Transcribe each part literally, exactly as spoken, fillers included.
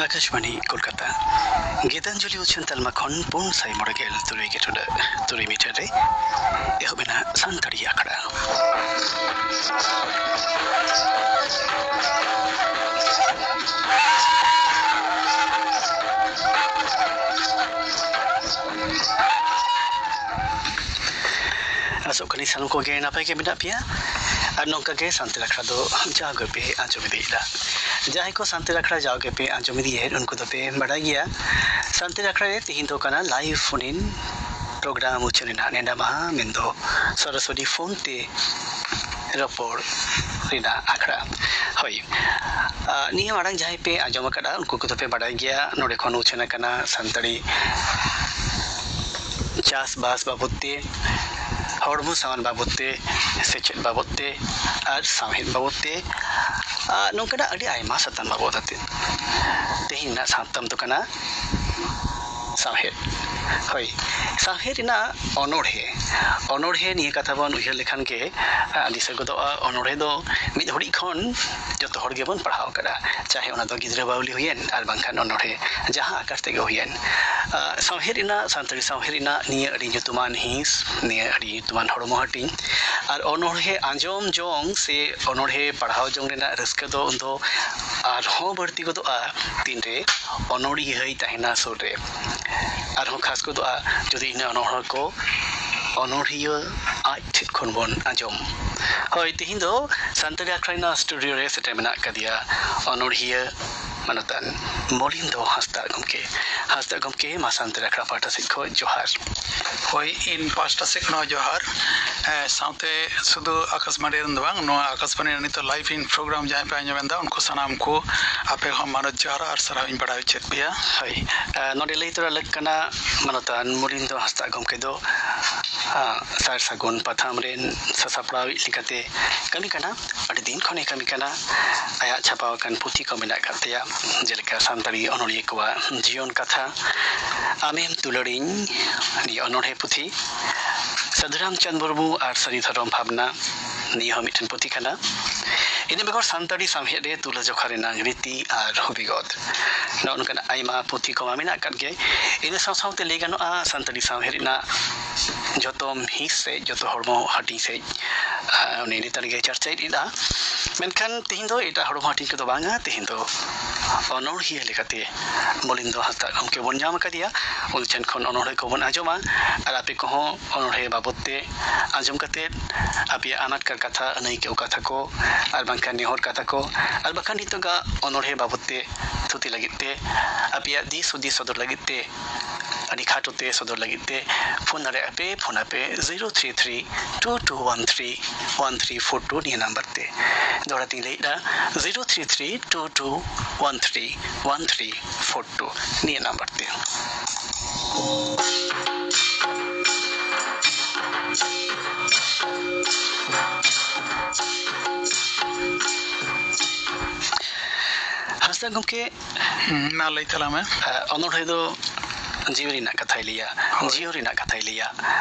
ᱟᱠᱟᱥᱵᱟᱬᱤ ᱠᱳᱞᱠᱟᱛᱟ᱾ ᱜᱤᱛᱟᱧᱡᱚᱞᱤ ᱩᱪᱷᱟᱹᱱ ᱛᱟᱞᱢᱟ ᱠᱷᱚᱱ ᱯᱩᱱ ᱥᱟᱭ ᱢᱚᱬᱮ ᱜᱮᱞ ᱛᱩᱨᱩᱭ ᱜᱮ ᱴᱩᱰᱟᱹᱜ ᱛᱩᱨᱩᱭ ᱢᱤᱴᱟᱨ ᱨᱮ ᱮᱦᱚᱵ ᱮᱱᱟ ᱥᱟᱱᱛᱟᱲᱤ ᱟᱠᱷᱲᱟ᱾ ᱟᱥᱚᱜ ᱠᱟᱹᱱᱟᱹᱧ ᱥᱟᱱᱟᱢ ᱠᱚᱜᱮ ᱱᱟᱯᱟᱭ ᱜᱮ ᱢᱮᱱᱟᱜ ᱯᱮᱭᱟ᱾ ᱟᱨ ᱱᱚᱝᱠᱟ ᱜᱮ ᱥᱟᱱᱛᱟᱲ ᱟᱠᱷᱲᱟ ᱫᱚ ᱡᱟᱣ ᱜᱮᱯᱮ ᱟᱸᱡᱚᱢ ᱤᱫᱤᱭᱮᱫᱟ᱾ ᱡᱟᱦᱟᱸᱭ ᱠᱚ ᱥᱟᱱᱛᱟᱲ ᱟᱠᱷᱲᱟ ᱡᱟᱣ ᱜᱮᱯᱮ ᱟᱸᱡᱚᱢ ᱤᱫᱤᱭᱮᱫ, ᱩᱱᱠᱩ ᱫᱚᱯᱮ ᱵᱟᱰᱟᱭ ᱜᱮᱭᱟ, ᱥᱟᱱᱛᱟᱲ ᱟᱠᱷᱲᱟ ᱨᱮ ᱛᱮᱦᱮᱧ ᱫᱚ ᱠᱟᱱᱟ live phone in program ᱩᱪᱷᱟᱹᱱ ᱨᱮᱱᱟᱜ ᱱᱮᱰᱟ ᱢᱟᱦᱟ, ᱢᱮᱱᱫᱚ ᱥᱚᱨᱟᱥᱚᱨᱤ ᱯᱷᱳᱱ ᱛᱮ ᱨᱚᱯᱚᱲ ᱨᱮᱱᱟᱜ ᱟᱠᱷᱲᱟ᱾ ᱦᱳᱭ, ᱟᱨ ᱱᱤᱭᱟᱹ ᱢᱟᱲᱟᱝ ᱡᱟᱦᱟᱸᱭ ᱯᱮ ᱟᱸᱡᱚᱢ ᱟᱠᱟᱫᱟ, ᱩᱱᱠᱩ ᱠᱚᱫᱚ ᱯᱮ ᱵᱟᱰᱟᱭ ᱜᱮᱭᱟ, ᱱᱚᱰᱮ ᱠᱷᱚᱱ ᱩᱪᱷᱟᱹᱱ ᱟᱠᱟᱱᱟ ᱥᱟᱱᱛᱟᱲᱤ ᱪᱟᱥᱵᱟᱥ ᱵᱟᱵᱚᱫ ᱛᱮ, ᱦᱚᱲᱢᱚ ᱥᱟᱶᱟᱨ ᱵᱟᱵᱚᱫ ᱛᱮ, ᱥᱮᱪᱮᱫ ᱵᱟᱵᱚᱫ ᱛᱮ, ᱟᱨ ᱥᱟᱶᱦᱮᱫ ᱵᱟᱵᱚᱫ ᱛᱮ, ᱟᱨ ᱱᱚᱝᱠᱟᱱᱟᱜ ᱟᱹᱰᱤ ᱟᱭᱢᱟ ᱥᱟᱛᱟᱢ ᱵᱟᱵᱚᱫ ᱟᱛᱮ ᱛᱮᱦᱮᱧ ᱨᱮᱱᱟᱜ ᱥᱟᱛᱟᱢ ᱫᱚ ᱠᱟᱱᱟ ᱥᱟᱶᱦᱮᱫ᱾ ᱦᱳᱭ, ᱥᱟᱶᱦᱮᱫ ᱨᱮᱱᱟᱜ ᱚᱱᱚᱬᱦᱮ᱾ ᱚᱱᱚᱬᱦᱮ ᱱᱤᱭᱟᱹ ᱠᱟᱛᱷᱟ ᱵᱚᱱ ᱩᱭᱦᱟᱹᱨ ᱞᱮᱠᱷᱟᱱ ᱜᱮ, ᱟᱸ, ᱫᱤᱥᱟᱹ ᱜᱚᱫᱚᱜᱼᱟ, ᱚᱱᱚᱬᱦᱮ ᱫᱚ ᱢᱤᱫ ᱦᱩᱰᱤᱧ ᱠᱷᱚᱱ ᱡᱚᱛᱚ ᱦᱚᱲ ᱜᱮᱵᱚᱱ ᱯᱟᱲᱦᱟᱣ ᱟᱠᱟᱫᱟ, ᱪᱟᱦᱮ ᱚᱱᱟ ᱫᱚ ᱜᱤᱫᱽᱨᱟᱹ ᱵᱟᱣᱞᱤ ᱦᱩᱭᱮᱱ ᱟᱨ ᱵᱟᱝᱠᱷᱟᱱ ᱚᱱᱚᱬᱦᱮ ᱡᱟᱦᱟᱸ ᱟᱠᱟᱨ ᱛᱮᱜᱮ ᱦᱩᱭᱮᱱ᱾ ᱟᱸ, ᱥᱟᱶᱦᱮᱫ ᱨᱮᱱᱟᱜ, ᱥᱟᱱᱛᱟᱲᱤ ᱥᱟᱶᱦᱮᱫ ᱨᱮᱱᱟᱜ ᱱᱤᱭᱟᱹ ᱟᱹᱰᱤ ᱧᱩᱛᱩᱢᱟᱱ ᱦᱤᱸᱥ, ᱱᱤᱭᱟᱹ ᱟᱹᱰᱤ ᱧᱩᱛᱩᱢᱟᱱ ᱦᱚᱲᱢᱚ ᱦᱟᱹᱴᱤᱧ᱾ ᱟᱨ ᱚᱱᱚᱬᱦᱮ ᱟᱸᱡᱚᱢ ᱡᱚᱝ ᱥᱮ ᱚᱱᱚᱬᱦᱮ ᱯᱟᱲᱦᱟᱣ ᱡᱚᱝ ᱨᱮᱱᱟᱜ ᱨᱟᱹᱥᱠᱟᱹ ᱫᱚ ᱩᱱᱫᱚ ᱟᱨᱦᱚᱸ ᱵᱟᱹᱲᱛᱤ ᱜᱚᱫᱚᱜᱼᱟ, ᱛᱤᱱᱨᱮ ᱚᱱᱚᱬᱦᱤᱭᱟᱹᱭ ᱛᱟᱦᱮᱱᱟ ᱥᱩᱨ ᱨᱮ᱾ ᱟᱨᱦᱚᱸ ᱠᱷᱟᱥ ᱜᱚᱫᱚᱜᱼᱟ, ᱡᱩᱫᱤ ᱤᱱᱟᱹ ᱚᱱᱚᱬᱦᱮ ᱠᱚ ᱚᱱᱚᱬᱦᱤᱭᱟᱹ ᱟᱡ ᱴᱷᱮᱱ ᱠᱷᱚᱱ ᱵᱚᱱ ᱟᱸᱡᱚᱢ᱾ ᱦᱳᱭ, ᱛᱮᱦᱮᱧ ᱫᱚ ᱥᱟᱱᱛᱟᱲᱤ ᱟᱠᱷᱲᱟ ᱨᱮᱱᱟᱜ ᱥᱴᱩᱰᱤᱭᱳ ᱨᱮ ᱥᱮᱴᱮᱨ ᱢᱮᱱᱟᱜ ᱟᱠᱟᱫᱮᱭᱟ ᱚᱱᱚᱬᱦᱤᱭᱟᱹ ᱢᱟᱱᱚᱛᱟᱱ ᱢᱚᱞᱤᱱᱫᱚ ᱦᱟᱸᱥᱫᱟᱜ ᱜᱚᱢᱠᱮ᱾ ᱦᱟᱸᱥᱫᱟᱜ ᱜᱚᱢᱠᱮ, ᱢᱟ ᱥᱟᱱᱛᱟᱲᱤ ᱟᱠᱷᱲᱟ ᱯᱟᱦᱴᱟ ᱥᱮᱫ ᱠᱷᱚᱱ ᱡᱚᱦᱟᱨ᱾ ᱦᱳᱭ, ᱤᱧ ᱯᱟᱦᱴᱟ ᱥᱮᱫ ᱠᱷᱚᱱ ᱦᱚᱸ ᱡᱚᱦᱟᱨ᱾ ᱮ, ᱥᱟᱶᱛᱮ ᱥᱩᱫᱷᱩ ᱟᱠᱟᱥᱵᱟᱬᱤ ᱨᱮᱱ ᱫᱚ ᱵᱟᱝ, ᱱᱚᱣᱟ ᱟᱠᱟᱥᱵᱟᱬᱤ ᱨᱮ ᱱᱤᱛᱚᱜ live in program ᱡᱟᱦᱟᱸᱭ ᱯᱮ ᱟᱸᱡᱚᱢ ᱮᱫᱟ, ᱩᱱᱠᱩ ᱥᱟᱱᱟᱢ ᱠᱚ ᱟᱯᱮ ᱦᱚᱸ ᱢᱟᱱᱚᱛ ᱡᱚᱦᱟᱨ ᱟᱨ ᱥᱟᱨᱦᱟᱣ ᱤᱧ ᱵᱟᱲᱟᱭ ᱦᱚᱪᱚᱭᱮᱫ ᱯᱮᱭᱟ᱾ ᱦᱳᱭ, ᱮ, ᱱᱚᱰᱮ ᱞᱟᱹᱭ ᱛᱚᱨᱟ ᱞᱟᱹᱠ ᱠᱟᱱᱟ, ᱢᱟᱱᱚᱛᱟᱱ ᱢᱚᱞᱤᱱᱫᱚ ᱦᱟᱸᱥᱫᱟᱜ ᱜᱚᱢᱠᱮ ᱫᱚ, ᱟ, ᱥᱟᱨ ᱥᱟᱹᱜᱩᱱ ᱯᱟᱛᱷᱟᱢ ᱨᱮᱱ ᱥᱟᱥᱟᱯᱲᱟᱣᱤᱡ ᱞᱮᱠᱟᱛᱮ ᱠᱟᱹᱢᱤ ᱠᱟᱱᱟ᱾ ᱟᱹᱰᱤ ᱫᱤᱱ ᱠᱷᱚᱱᱮ ᱠᱟᱹᱢᱤ ᱠᱟᱱᱟ᱾ ᱟᱭᱟᱜ ᱪᱷᱟᱯᱟ ᱟᱠᱟᱱ ᱯᱩᱛᱷᱤ ᱠᱚ ᱢᱮᱱᱟᱜ ᱟᱠᱟᱫ ᱛᱟᱭᱟ, ᱡᱮᱞᱮᱠᱟ ᱥᱟᱱᱛᱟᱲᱤ ᱚᱱᱚᱞᱤᱭᱟᱹ ᱠᱚᱣᱟᱜ ᱡᱤᱭᱚᱱ ᱠᱟᱛᱷᱟ, ᱟᱢᱮᱢ ᱫᱩᱞᱟᱹᱲᱤᱧ, ᱱᱤᱭᱟᱹ ᱚᱱᱚᱬᱦᱮ ᱯᱩᱛᱷᱤ, ᱥᱟᱹᱫᱷᱩ ᱨᱟᱢᱪᱟᱸᱫᱽ ᱢᱩᱨᱢᱩ ᱟᱨ ᱥᱟᱹᱨᱤ ᱫᱷᱚᱨᱚᱢ ᱵᱷᱟᱵᱽᱱᱟ, ᱱᱤᱭᱟᱹ ᱦᱚᱸ ᱢᱤᱫᱴᱮᱱ ᱯᱩᱛᱷᱤ ᱠᱟᱱᱟ᱾ ᱤᱱᱟᱹ ᱵᱮᱜᱚᱨ ᱥᱟᱱᱛᱟᱲᱤ ᱥᱟᱶᱦᱮᱫ ᱨᱮ ᱛᱩᱞᱟᱹᱡᱚᱠᱷᱟ ᱨᱮᱱᱟᱜ ᱨᱤᱛᱤ ᱟᱨ ᱦᱚᱸ ᱵᱤᱜᱚᱛ, ᱱᱚᱜᱼᱚ ᱱᱚᱝᱠᱟᱱᱟᱜ ᱟᱭᱢᱟ ᱯᱩᱛᱷᱤ ᱠᱚᱢᱟ ᱢᱮᱱᱟᱜ ᱟᱠᱟᱫ ᱜᱮ᱾ ᱤᱱᱟᱹ ᱥᱟᱶ ᱥᱟᱶᱛᱮ ᱞᱟᱹᱭ ᱜᱟᱱᱚᱜᱼᱟ, ᱥᱟᱱᱛᱟᱲᱤ ᱥᱟᱶᱦᱮᱫ ᱨᱮᱱᱟᱜ ᱡᱚᱛᱚ ᱦᱤᱸᱥ ᱥᱮᱫ, ᱡᱚᱛᱚ ᱦᱚᱲᱢᱚ ᱦᱟᱹᱴᱤᱧ ᱥᱮᱫ, ᱟᱨ ᱩᱱᱤ ᱞᱮᱛᱟᱲ ᱜᱮ ᱪᱟᱨᱪᱟᱭ ᱤᱫᱤᱭᱮᱫᱟ᱾ ᱢᱮᱱᱠᱷᱟᱱ ᱛᱮᱦᱮᱧ ᱫᱚ ᱮᱴᱟᱜ ᱦᱚᱲᱢᱚ ᱦᱟᱹᱴᱤᱧ ᱠᱚᱫᱚ ᱵᱟᱝᱟ, ᱛᱮᱦᱮᱧ ᱫᱚ ᱚᱱᱚᱬᱦᱤᱭᱟᱹ ᱞᱮᱠᱟᱛᱮ ᱢᱚᱞᱤᱱᱫᱚ ᱦᱟᱸᱥᱫᱟ ᱜᱚᱢᱠᱮ ᱵᱚᱱ ᱧᱟᱢ ᱟᱠᱟᱫᱮᱭᱟ᱾ ᱩᱱᱤ ᱴᱷᱮᱱ ᱠᱷᱚᱱ ᱚᱱᱚᱬᱦᱮ ᱠᱚᱵᱚᱱ ᱟᱸᱡᱚᱢᱟ ᱟᱨ ᱟᱯᱮ ᱠᱚᱦᱚᱸ ᱚᱱᱚᱬᱦᱮ ᱵᱟᱵᱚᱫ ᱛᱮ ᱟᱸᱡᱚᱢ ᱠᱟᱛᱮ ᱟᱯᱮᱭᱟᱜ ᱟᱱᱟᱴᱠᱟᱨ ᱠᱟᱛᱷᱟ, ᱟᱹᱱᱟᱹᱭᱠᱟᱹᱣ ᱠᱟᱛᱷᱟ ᱠᱚ, ᱟᱨ ᱵᱟᱝᱠᱷᱟᱱ ᱱᱮᱦᱚᱨ ᱠᱟᱛᱷᱟ ᱠᱚ, ᱟᱨ ᱵᱟᱝᱠᱷᱟᱱ ᱱᱤᱛᱚᱜᱟᱜ ᱚᱱᱚᱬᱦᱮ ᱵᱟᱵᱚᱫ ᱛᱮ ᱛᱷᱩᱛᱤ ᱞᱟᱹᱜᱤᱫ ᱛᱮ, ᱟᱯᱮᱭᱟᱜ ᱫᱤᱥ ᱦᱩᱫᱤᱥ ᱥᱚᱫᱚᱨ ᱞᱟᱹᱜᱤᱫ ᱛᱮ, ᱟᱹᱰᱤ ᱠᱷᱟᱴᱚ ᱛᱮ ᱥᱚᱫᱚᱨ ᱞᱟᱹᱜᱤᱫ ᱛᱮ ᱯᱷᱳᱱ ᱫᱟᱲᱮᱭᱟᱜᱼᱟ ᱯᱮ᱾ ᱯᱷᱳᱱ ᱟᱯᱮ zero three three two two one three one three four two ᱱᱤᱭᱟᱹ ᱱᱟᱢᱵᱟᱨ ᱛᱮ᱾ ᱫᱚᱦᱲᱟ ᱛᱤᱧ ᱞᱟᱹᱭᱮᱫᱼᱟ, zero three three two two one three one three four two ᱱᱤᱭᱟᱹ ᱱᱟᱢᱵᱟᱨ ᱛᱮ᱾ ᱦᱟᱸᱥᱫᱟ ᱜᱚᱢᱠᱮ, ᱦᱩᱸ, ᱢᱟ ᱞᱟᱹᱭ ᱛᱟᱞᱟᱝ ᱢᱮ᱾ ᱟᱸ, ᱚᱱᱚᱬᱦᱮ ᱫᱚ ᱡᱤᱣᱤ ᱨᱮᱱᱟᱜ ᱠᱟᱛᱷᱟᱭ ᱞᱟᱹᱭᱟ, ᱦᱳᱭ᱾ ᱡᱤᱭᱚᱱ ᱨᱮᱱᱟᱜ ᱠᱟᱛᱷᱟᱭ ᱞᱟᱹᱭᱟ,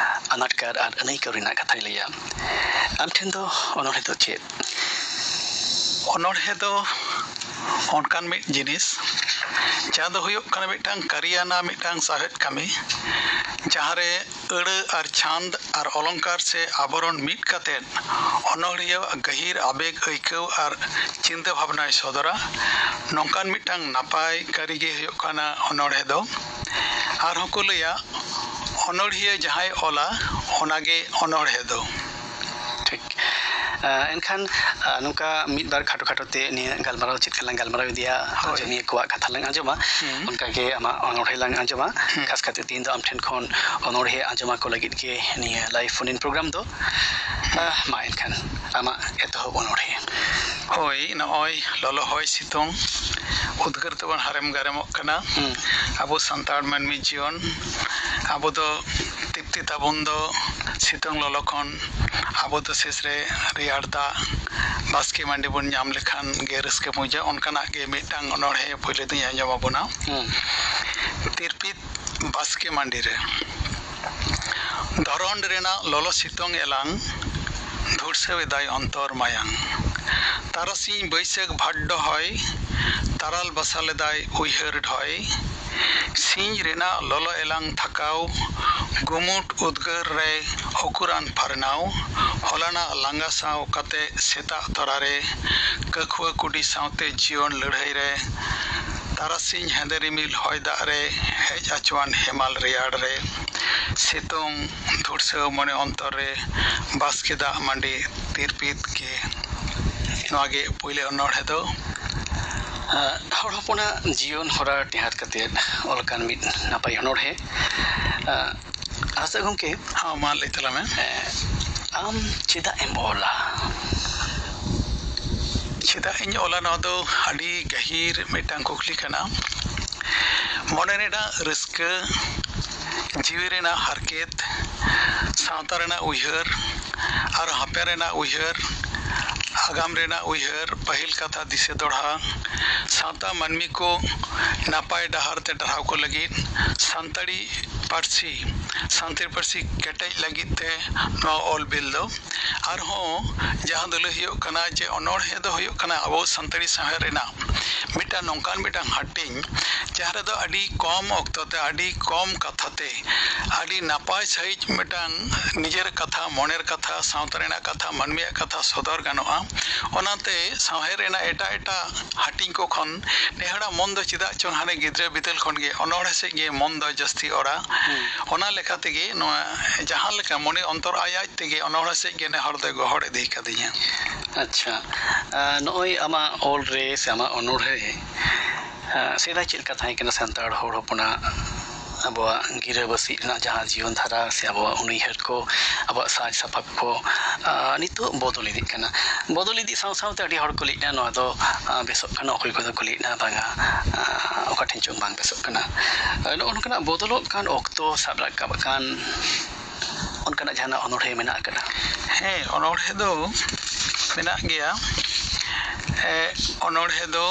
ᱟᱱᱟᱴᱠᱟᱨ ᱟᱨ ᱟᱹᱱᱟᱹᱭᱠᱟᱹᱣ ᱨᱮᱱᱟᱜ ᱠᱟᱛᱷᱟᱭ ᱞᱟᱹᱭᱟ᱾ ᱟᱢ ᱴᱷᱮᱱ ᱫᱚ ᱚᱱᱚᱬᱦᱮ ᱫᱚ ᱪᱮᱫ? ᱚᱱᱚᱬᱦᱮ ᱫᱚ ᱚᱱᱠᱟᱱ ᱢᱤᱫ ᱡᱤᱱᱤᱥ, ᱡᱟᱦᱟᱸ ᱫᱚ ᱦᱩᱭᱩᱜ ᱠᱟᱱᱟ ᱢᱤᱫᱴᱟᱝ ᱠᱟᱹᱨᱤᱭᱟᱱᱟ, ᱢᱤᱫᱴᱟᱝ ᱥᱟᱶᱦᱮᱫ ᱠᱟᱹᱢᱤ, ᱡᱟᱦᱟᱸ ᱨᱮ ᱟᱹᱲᱟᱹ ᱟᱨ ᱪᱷᱟᱸᱫᱽ ᱟᱨ ᱚᱞᱚᱝᱠᱟᱨ ᱥᱮ ᱟᱵᱚᱨᱚᱱ ᱢᱤᱫ ᱠᱟᱛᱮᱫ ᱚᱱᱚᱬᱦᱤᱭᱟᱹᱣᱟᱜ ᱜᱟᱹᱦᱤᱨ ᱟᱵᱮᱜᱽ ᱟᱹᱭᱠᱟᱹᱣ ᱟᱨ ᱪᱤᱱᱛᱟᱹ ᱵᱷᱟᱵᱽᱱᱟᱭ ᱥᱚᱫᱚᱨᱟ᱾ ᱱᱚᱝᱠᱟᱱ ᱢᱤᱫᱴᱟᱝ ᱱᱟᱯᱟᱭ ᱠᱟᱹᱨᱤ ᱜᱮ ᱦᱩᱭᱩᱜ ᱠᱟᱱᱟ ᱚᱱᱚᱬᱦᱮ ᱫᱚ᱾ ᱟᱨᱦᱚᱸ ᱠᱚ ᱞᱟᱹᱭᱟ, ᱚᱱᱚᱬᱦᱤᱭᱟᱹ ᱡᱟᱦᱟᱸᱭ ᱚᱞᱟ, ᱚᱱᱟᱜᱮ ᱚᱱᱚᱬᱦᱮ ᱫᱚ᱾ ᱴᱷᱤᱠ᱾ ᱟᱸ, ᱮᱱᱠᱷᱟᱱ, ᱟᱸ, ᱱᱚᱝᱠᱟ ᱢᱤᱫ ᱵᱟᱨ ᱠᱷᱟᱴᱚ ᱠᱷᱟᱴᱚ ᱛᱮ ᱱᱤᱭᱟᱹ ᱜᱟᱞᱢᱟᱨᱟᱣ ᱪᱮᱫ ᱞᱮᱠᱟ ᱞᱟᱝ ᱜᱟᱞᱢᱟᱨᱟᱣ ᱤᱫᱤᱭᱟ, ᱦᱳᱭ᱾ ᱟᱸᱡᱚᱢᱤᱭᱟᱹ ᱠᱚᱣᱟᱜ ᱠᱟᱛᱷᱟ ᱞᱟᱝ ᱟᱸᱡᱚᱢᱟ, ᱦᱩᱸ᱾ ᱚᱱᱠᱟᱜᱮ ᱟᱢᱟᱜ ᱚᱱᱚᱬᱦᱮ ᱞᱟᱝ ᱟᱸᱡᱚᱢᱟ᱾ ᱦᱩᱸ᱾ ᱠᱷᱟᱥ ᱠᱟᱛᱮ ᱛᱮᱦᱮᱧ ᱫᱚ ᱟᱢ ᱴᱷᱮᱱ ᱠᱷᱚᱱ ᱚᱱᱚᱬᱦᱮ ᱟᱸᱡᱚᱢ ᱟᱠᱚ ᱞᱟᱹᱜᱤᱫ ᱜᱮ ᱱᱤᱭᱟᱹ live phone in program ᱫᱚ᱾ ᱦᱩᱸ᱾ ᱟᱸ, ᱢᱟ ᱮᱱᱠᱷᱟᱱ ᱟᱢᱟᱜ ᱮᱛᱚᱦᱚᱵ ᱚᱱᱚᱬᱦᱮ᱾ ᱦᱳᱭ, ᱱᱚᱜᱼᱚᱭ ᱞᱚᱞᱚ ᱦᱚᱭ ᱥᱤᱛᱩᱝ, ᱩᱫᱽᱜᱟᱹᱨ ᱛᱮᱵᱚᱱ ᱦᱟᱨᱮᱢ ᱜᱟᱨᱮᱢᱚᱜ ᱠᱟᱱᱟ᱾ ᱦᱩᱸ᱾ ᱟᱵᱚ ᱥᱟᱱᱛᱟᱲ ᱢᱟᱹᱱᱢᱤ ᱡᱤᱭᱚᱱ, ᱟᱵᱚ ᱫᱚ ᱛᱤᱯᱛᱤ ᱛᱟᱵᱚᱱ ᱫᱚ ᱥᱤᱛᱩᱝ ᱞᱚᱞᱚ ᱠᱷᱚᱱ, ᱟᱵᱚ ᱫᱚ ᱥᱮᱥ ᱨᱮ ᱨᱮᱭᱟᱲ ᱫᱟᱜ ᱵᱟᱥᱠᱮ ᱢᱟᱹᱰᱤ ᱵᱚᱱ ᱧᱟᱢ ᱞᱮᱠᱷᱟᱱ ᱜᱮ ᱨᱟᱹᱥᱠᱟᱹ ᱵᱩᱡᱷᱟᱹᱜᱼᱟ᱾ ᱚᱱᱠᱟᱱᱟᱜ ᱜᱮ ᱢᱤᱫᱴᱟᱝ ᱚᱱᱚᱬᱦᱮ ᱯᱳᱭᱞᱳ ᱫᱚᱧ ᱟᱸᱡᱚᱢ ᱟᱵᱚᱱᱟ᱾ ᱦᱩᱸ᱾ ᱛᱤᱨᱯᱤᱛ ᱵᱟᱥᱠᱮ ᱢᱟᱹᱰᱤ ᱨᱮ᱾ ᱫᱷᱚᱨᱚᱱ ᱨᱮᱱᱟᱜ ᱞᱚᱞᱚ ᱥᱤᱛᱩᱝ ᱮᱞᱟᱝ ᱫᱷᱩᱲᱥᱟᱹᱣ ᱮᱫᱟᱭ ᱚᱱᱛᱚᱨ ᱢᱟᱭᱟᱝ᱾ ᱛᱟᱨᱟᱥᱤᱧ ᱵᱟᱹᱭᱥᱟᱹᱠᱷ ᱵᱷᱟᱰᱰᱚ ᱦᱚᱭ, ᱛᱟᱨᱟᱞ ᱵᱟᱥᱟ ᱞᱮᱫᱟᱭ ᱩᱭᱦᱟᱹᱨ ᱰᱷᱚᱭ᱾ ᱥᱤᱧ ᱨᱮᱱᱟᱜ ᱞᱚᱞᱚ ᱮᱞᱟᱝ ᱛᱷᱟᱠᱟᱣ, ᱜᱩᱢᱩᱴ ᱩᱫᱽᱜᱟᱹᱨ ᱨᱮ ᱚᱠᱩᱨᱟᱱ ᱯᱷᱟᱨᱱᱟᱣ᱾ ᱦᱚᱞᱟᱱᱟᱜ ᱞᱟᱸᱜᱟ ᱥᱟᱶ ᱠᱟᱛᱮ ᱥᱮᱛᱟᱜ ᱛᱚᱨᱟ ᱨᱮ, ᱠᱟᱹᱠᱷᱩᱣᱟᱹ ᱠᱩᱰᱤ ᱥᱟᱶᱛᱮ ᱡᱤᱭᱚᱱ ᱞᱟᱹᱲᱦᱟᱹᱭ ᱨᱮ᱾ ᱛᱟᱨᱟᱥᱤᱧ ᱦᱮᱸᱫᱮ ᱨᱤᱢᱤᱞ ᱦᱚᱭ ᱫᱟᱜ ᱨᱮ, ᱦᱮᱡ ᱟᱹᱪᱩᱣᱟᱱ ᱦᱮᱢᱟᱞ ᱨᱮᱭᱟᱲ ᱨᱮ᱾ ᱥᱤᱛᱩᱝ ᱫᱷᱩᱲᱥᱟᱹᱣ ᱢᱚᱱᱮ ᱚᱱᱛᱚᱨ ᱨᱮ, ᱵᱟᱥᱠᱮ ᱫᱟᱜ ᱢᱟᱹᱰᱤ ᱛᱤᱨᱯᱤᱛ ᱜᱮ᱾ ᱱᱚᱣᱟ ᱜᱮ ᱯᱳᱭᱞᱳ ᱚᱱᱚᱬᱦᱮ ᱫᱚ᱾ ᱟᱸ, ᱦᱚᱲ ᱦᱚᱯᱚᱱᱟᱜ ᱡᱤᱭᱚᱱ ᱦᱚᱨᱟ ᱴᱮᱦᱟᱴ ᱠᱟᱛᱮᱫ ᱚᱞ ᱟᱠᱟᱱ ᱢᱤᱫ ᱱᱟᱯᱟᱭ ᱚᱱᱚᱬᱦᱮ᱾ ᱟᱸ, ᱟᱪᱪᱷᱟ ᱜᱚᱢᱠᱮ᱾ ᱦᱚᱸ, ᱢᱟ ᱞᱟᱹᱭ ᱛᱟᱞᱟᱝ ᱢᱮ᱾ ᱮᱸ, ᱟᱢ ᱪᱮᱫᱟᱜ ᱮᱢ ᱚᱞᱟ? ᱪᱮᱫᱟᱜ ᱤᱧ ᱚᱞᱟ, ᱱᱚᱣᱟ ᱫᱚ ᱟᱹᱰᱤ ᱜᱟᱹᱦᱤᱨ ᱢᱤᱫᱴᱟᱝ ᱠᱩᱠᱞᱤ ᱠᱟᱱᱟ᱾ ᱢᱚᱱᱮ ᱨᱮᱱᱟᱜ ᱨᱟᱹᱥᱠᱟᱹ, ᱡᱤᱣᱤ ᱨᱮᱱᱟᱜ ᱦᱟᱨᱠᱮᱛ, ᱥᱟᱶᱛᱟ ᱨᱮᱱᱟᱜ ᱩᱭᱦᱟᱹᱨ, ᱟᱨ ᱦᱟᱯᱮᱱ ᱨᱮᱱᱟᱜ ᱩᱭᱦᱟᱹᱨ, ᱟᱜᱟᱢ ᱨᱮᱱᱟᱜ ᱩᱭᱦᱟᱹᱨ, ᱯᱟᱹᱦᱤᱞ ᱠᱟᱛᱷᱟ ᱫᱤᱥᱟᱹ ᱫᱚᱲᱦᱟ, ᱥᱟᱶᱛᱟ ᱢᱟᱹᱱᱢᱤ ᱠᱚ ᱱᱟᱯᱟᱭ ᱰᱟᱦᱟᱨ ᱛᱮ ᱰᱟᱨᱦᱟᱣ ᱠᱚ ᱞᱟᱹᱜᱤᱫ ᱥᱟᱱᱛᱟᱲᱤ ᱯᱟᱹᱨᱥᱤ, ᱥᱟᱱᱛᱟᱲᱤ ᱯᱟᱹᱨᱥᱤ ᱠᱮᱴᱮᱡ ᱞᱟᱹᱜᱤᱫ ᱛᱮ ᱱᱚᱣᱟ ᱚᱞ ᱵᱤᱞ ᱫᱚ᱾ ᱟᱨᱦᱚᱸ ᱡᱟᱦᱟᱸ ᱫᱚ ᱞᱟᱹᱭ ᱦᱩᱭᱩᱜ ᱠᱟᱱᱟ ᱡᱮ ᱚᱱᱚᱬᱦᱮ ᱫᱚ ᱦᱩᱭᱩᱜ ᱠᱟᱱᱟ ᱟᱵᱚ ᱥᱟᱱᱛᱟᱲᱤ ᱥᱟᱶᱦᱮᱫ ᱨᱮᱱᱟᱜ ᱢᱤᱫᱴᱟᱝ ᱱᱚᱝᱠᱟᱱ ᱢᱤᱫᱴᱟᱝ ᱦᱟᱹᱴᱤᱧ, ᱡᱟᱦᱟᱸ ᱨᱮᱫᱚ ᱟᱹᱰᱤ ᱠᱚᱢ ᱚᱠᱛᱚ ᱛᱮ, ᱟᱹᱰᱤ ᱠᱚᱢ ᱠᱟᱛᱷᱟ ᱛᱮ, ᱟᱹᱰᱤ ᱱᱟᱯᱟᱭ ᱥᱟᱺᱦᱤᱡ ᱢᱤᱫᱴᱟᱝ ᱱᱤᱡᱮᱨ ᱠᱟᱛᱷᱟ, ᱢᱚᱱᱮᱨ ᱠᱟᱛᱷᱟ, ᱥᱟᱶᱛᱟ ᱨᱮᱱᱟᱜ ᱠᱟᱛᱷᱟ, ᱢᱟᱹᱱᱢᱤᱭᱟᱜ ᱠᱟᱛᱷᱟ ᱥᱚᱫᱚᱨ ᱜᱟᱱᱚᱜᱼᱟ᱾ ᱚᱱᱟᱛᱮ ᱥᱟᱶᱦᱮᱫ ᱨᱮᱱᱟᱜ ᱮᱴᱟᱜ ᱮᱴᱟᱜ ᱦᱟᱹᱴᱤᱧ ᱠᱚ ᱠᱷᱚᱱ ᱱᱮ ᱦᱚᱲᱟᱜ ᱢᱚᱱ ᱫᱚ ᱪᱮᱫᱟᱜ ᱪᱚᱝ ᱦᱟᱱᱮ ᱜᱤᱫᱽᱨᱟᱹ ᱵᱤᱫᱟᱹᱞ ᱠᱷᱚᱱ ᱜᱮ ᱚᱱᱚᱬᱦᱮ ᱥᱮᱫ ᱜᱮ ᱢᱚᱱ ᱫᱚ ᱡᱟᱹᱥᱛᱤ ᱚᱨᱟ᱾ ᱦᱩᱸ᱾ ᱚᱱᱟ ᱞᱮᱠᱟ ᱛᱮᱜᱮ ᱱᱚᱣᱟ ᱡᱟᱦᱟᱸ ᱞᱮᱠᱟ ᱢᱚᱱᱮ ᱚᱱᱛᱚᱨ ᱟᱡ ᱟᱡ ᱛᱮᱜᱮ ᱚᱱᱚᱬᱦᱮ ᱥᱮᱫ ᱜᱮ ᱱᱮ ᱦᱚᱲ ᱫᱚᱭ ᱜᱚᱦᱚᱲ ᱤᱫᱤ ᱠᱟᱫᱤᱧᱟ᱾ ᱟᱪᱪᱷᱟ, ᱟᱸ, ᱱᱚᱜᱼᱚᱭ ᱟᱢᱟᱜ ᱚᱞ ᱨᱮ ᱥᱮ ᱟᱢᱟᱜ ᱚᱱᱚᱬᱦᱮ ᱨᱮ, ᱟᱸ, ᱥᱮᱫᱟᱭ ᱪᱮᱫ ᱞᱮᱠᱟ ᱛᱟᱦᱮᱸ ᱠᱟᱱᱟ ᱥᱟᱱᱛᱟᱲ ᱦᱚᱲ ᱦᱚᱯᱚᱱᱟᱜ ᱟᱵᱚᱣᱟᱜ ᱜᱤᱨᱟᱹᱵᱟᱹᱥᱤ ᱨᱮᱱᱟᱜ ᱡᱟᱦᱟᱸ ᱡᱤᱭᱚᱱ ᱫᱷᱟᱨᱟ ᱥᱮ ᱟᱵᱚᱣᱟᱜ ᱩᱱᱩᱭᱦᱟᱹᱨ ᱠᱚ, ᱟᱵᱚᱣᱟᱜ ᱥᱟᱡᱽ ᱥᱟᱯᱟᱵ ᱠᱚ, ᱟᱸ, ᱱᱤᱛᱚᱜ ᱵᱚᱫᱚᱞ ᱤᱫᱤᱜ ᱠᱟᱱᱟ᱾ ᱵᱚᱫᱚᱞ ᱤᱫᱤᱜ ᱥᱟᱶ ᱥᱟᱶᱛᱮ ᱟᱹᱰᱤ ᱦᱚᱲ ᱠᱚ ᱞᱟᱹᱭᱮᱫᱼᱟ ᱱᱚᱣᱟ ᱫᱚ, ᱟᱸ, ᱵᱮᱥᱚᱜ ᱠᱟᱱᱟ, ᱚᱠᱚᱭ ᱠᱚᱫᱚ ᱠᱚ ᱞᱟᱹᱭᱮᱫᱼᱟ ᱵᱟᱝᱟ, ᱟᱸ, ᱚᱠᱟ ᱴᱷᱮᱱ ᱪᱚᱝ ᱵᱟᱝ ᱵᱮᱥᱚᱜ ᱠᱟᱱᱟ᱾ ᱟᱸ, ᱱᱚᱜᱼᱚ ᱱᱚᱝᱠᱟᱱᱟᱜ ᱵᱚᱫᱚᱞᱚᱜ ᱠᱟᱱ ᱚᱠᱛᱚ ᱥᱟᱵ ᱨᱟᱠᱟᱵ ᱟᱠᱟᱱ ᱚᱱᱠᱟᱱᱟᱜ ᱡᱟᱦᱟᱱᱟᱜ ᱚᱱᱚᱬᱦᱮ ᱢᱮᱱᱟᱜ ᱟᱠᱟᱫᱟ? ᱦᱮᱸ, ᱚᱱᱚᱬᱦᱮ ᱫᱚ ᱢᱮᱱᱟᱜ ᱜᱮᱭᱟ᱾ ᱮ, ᱚᱱᱚᱬᱦᱮ ᱫᱚ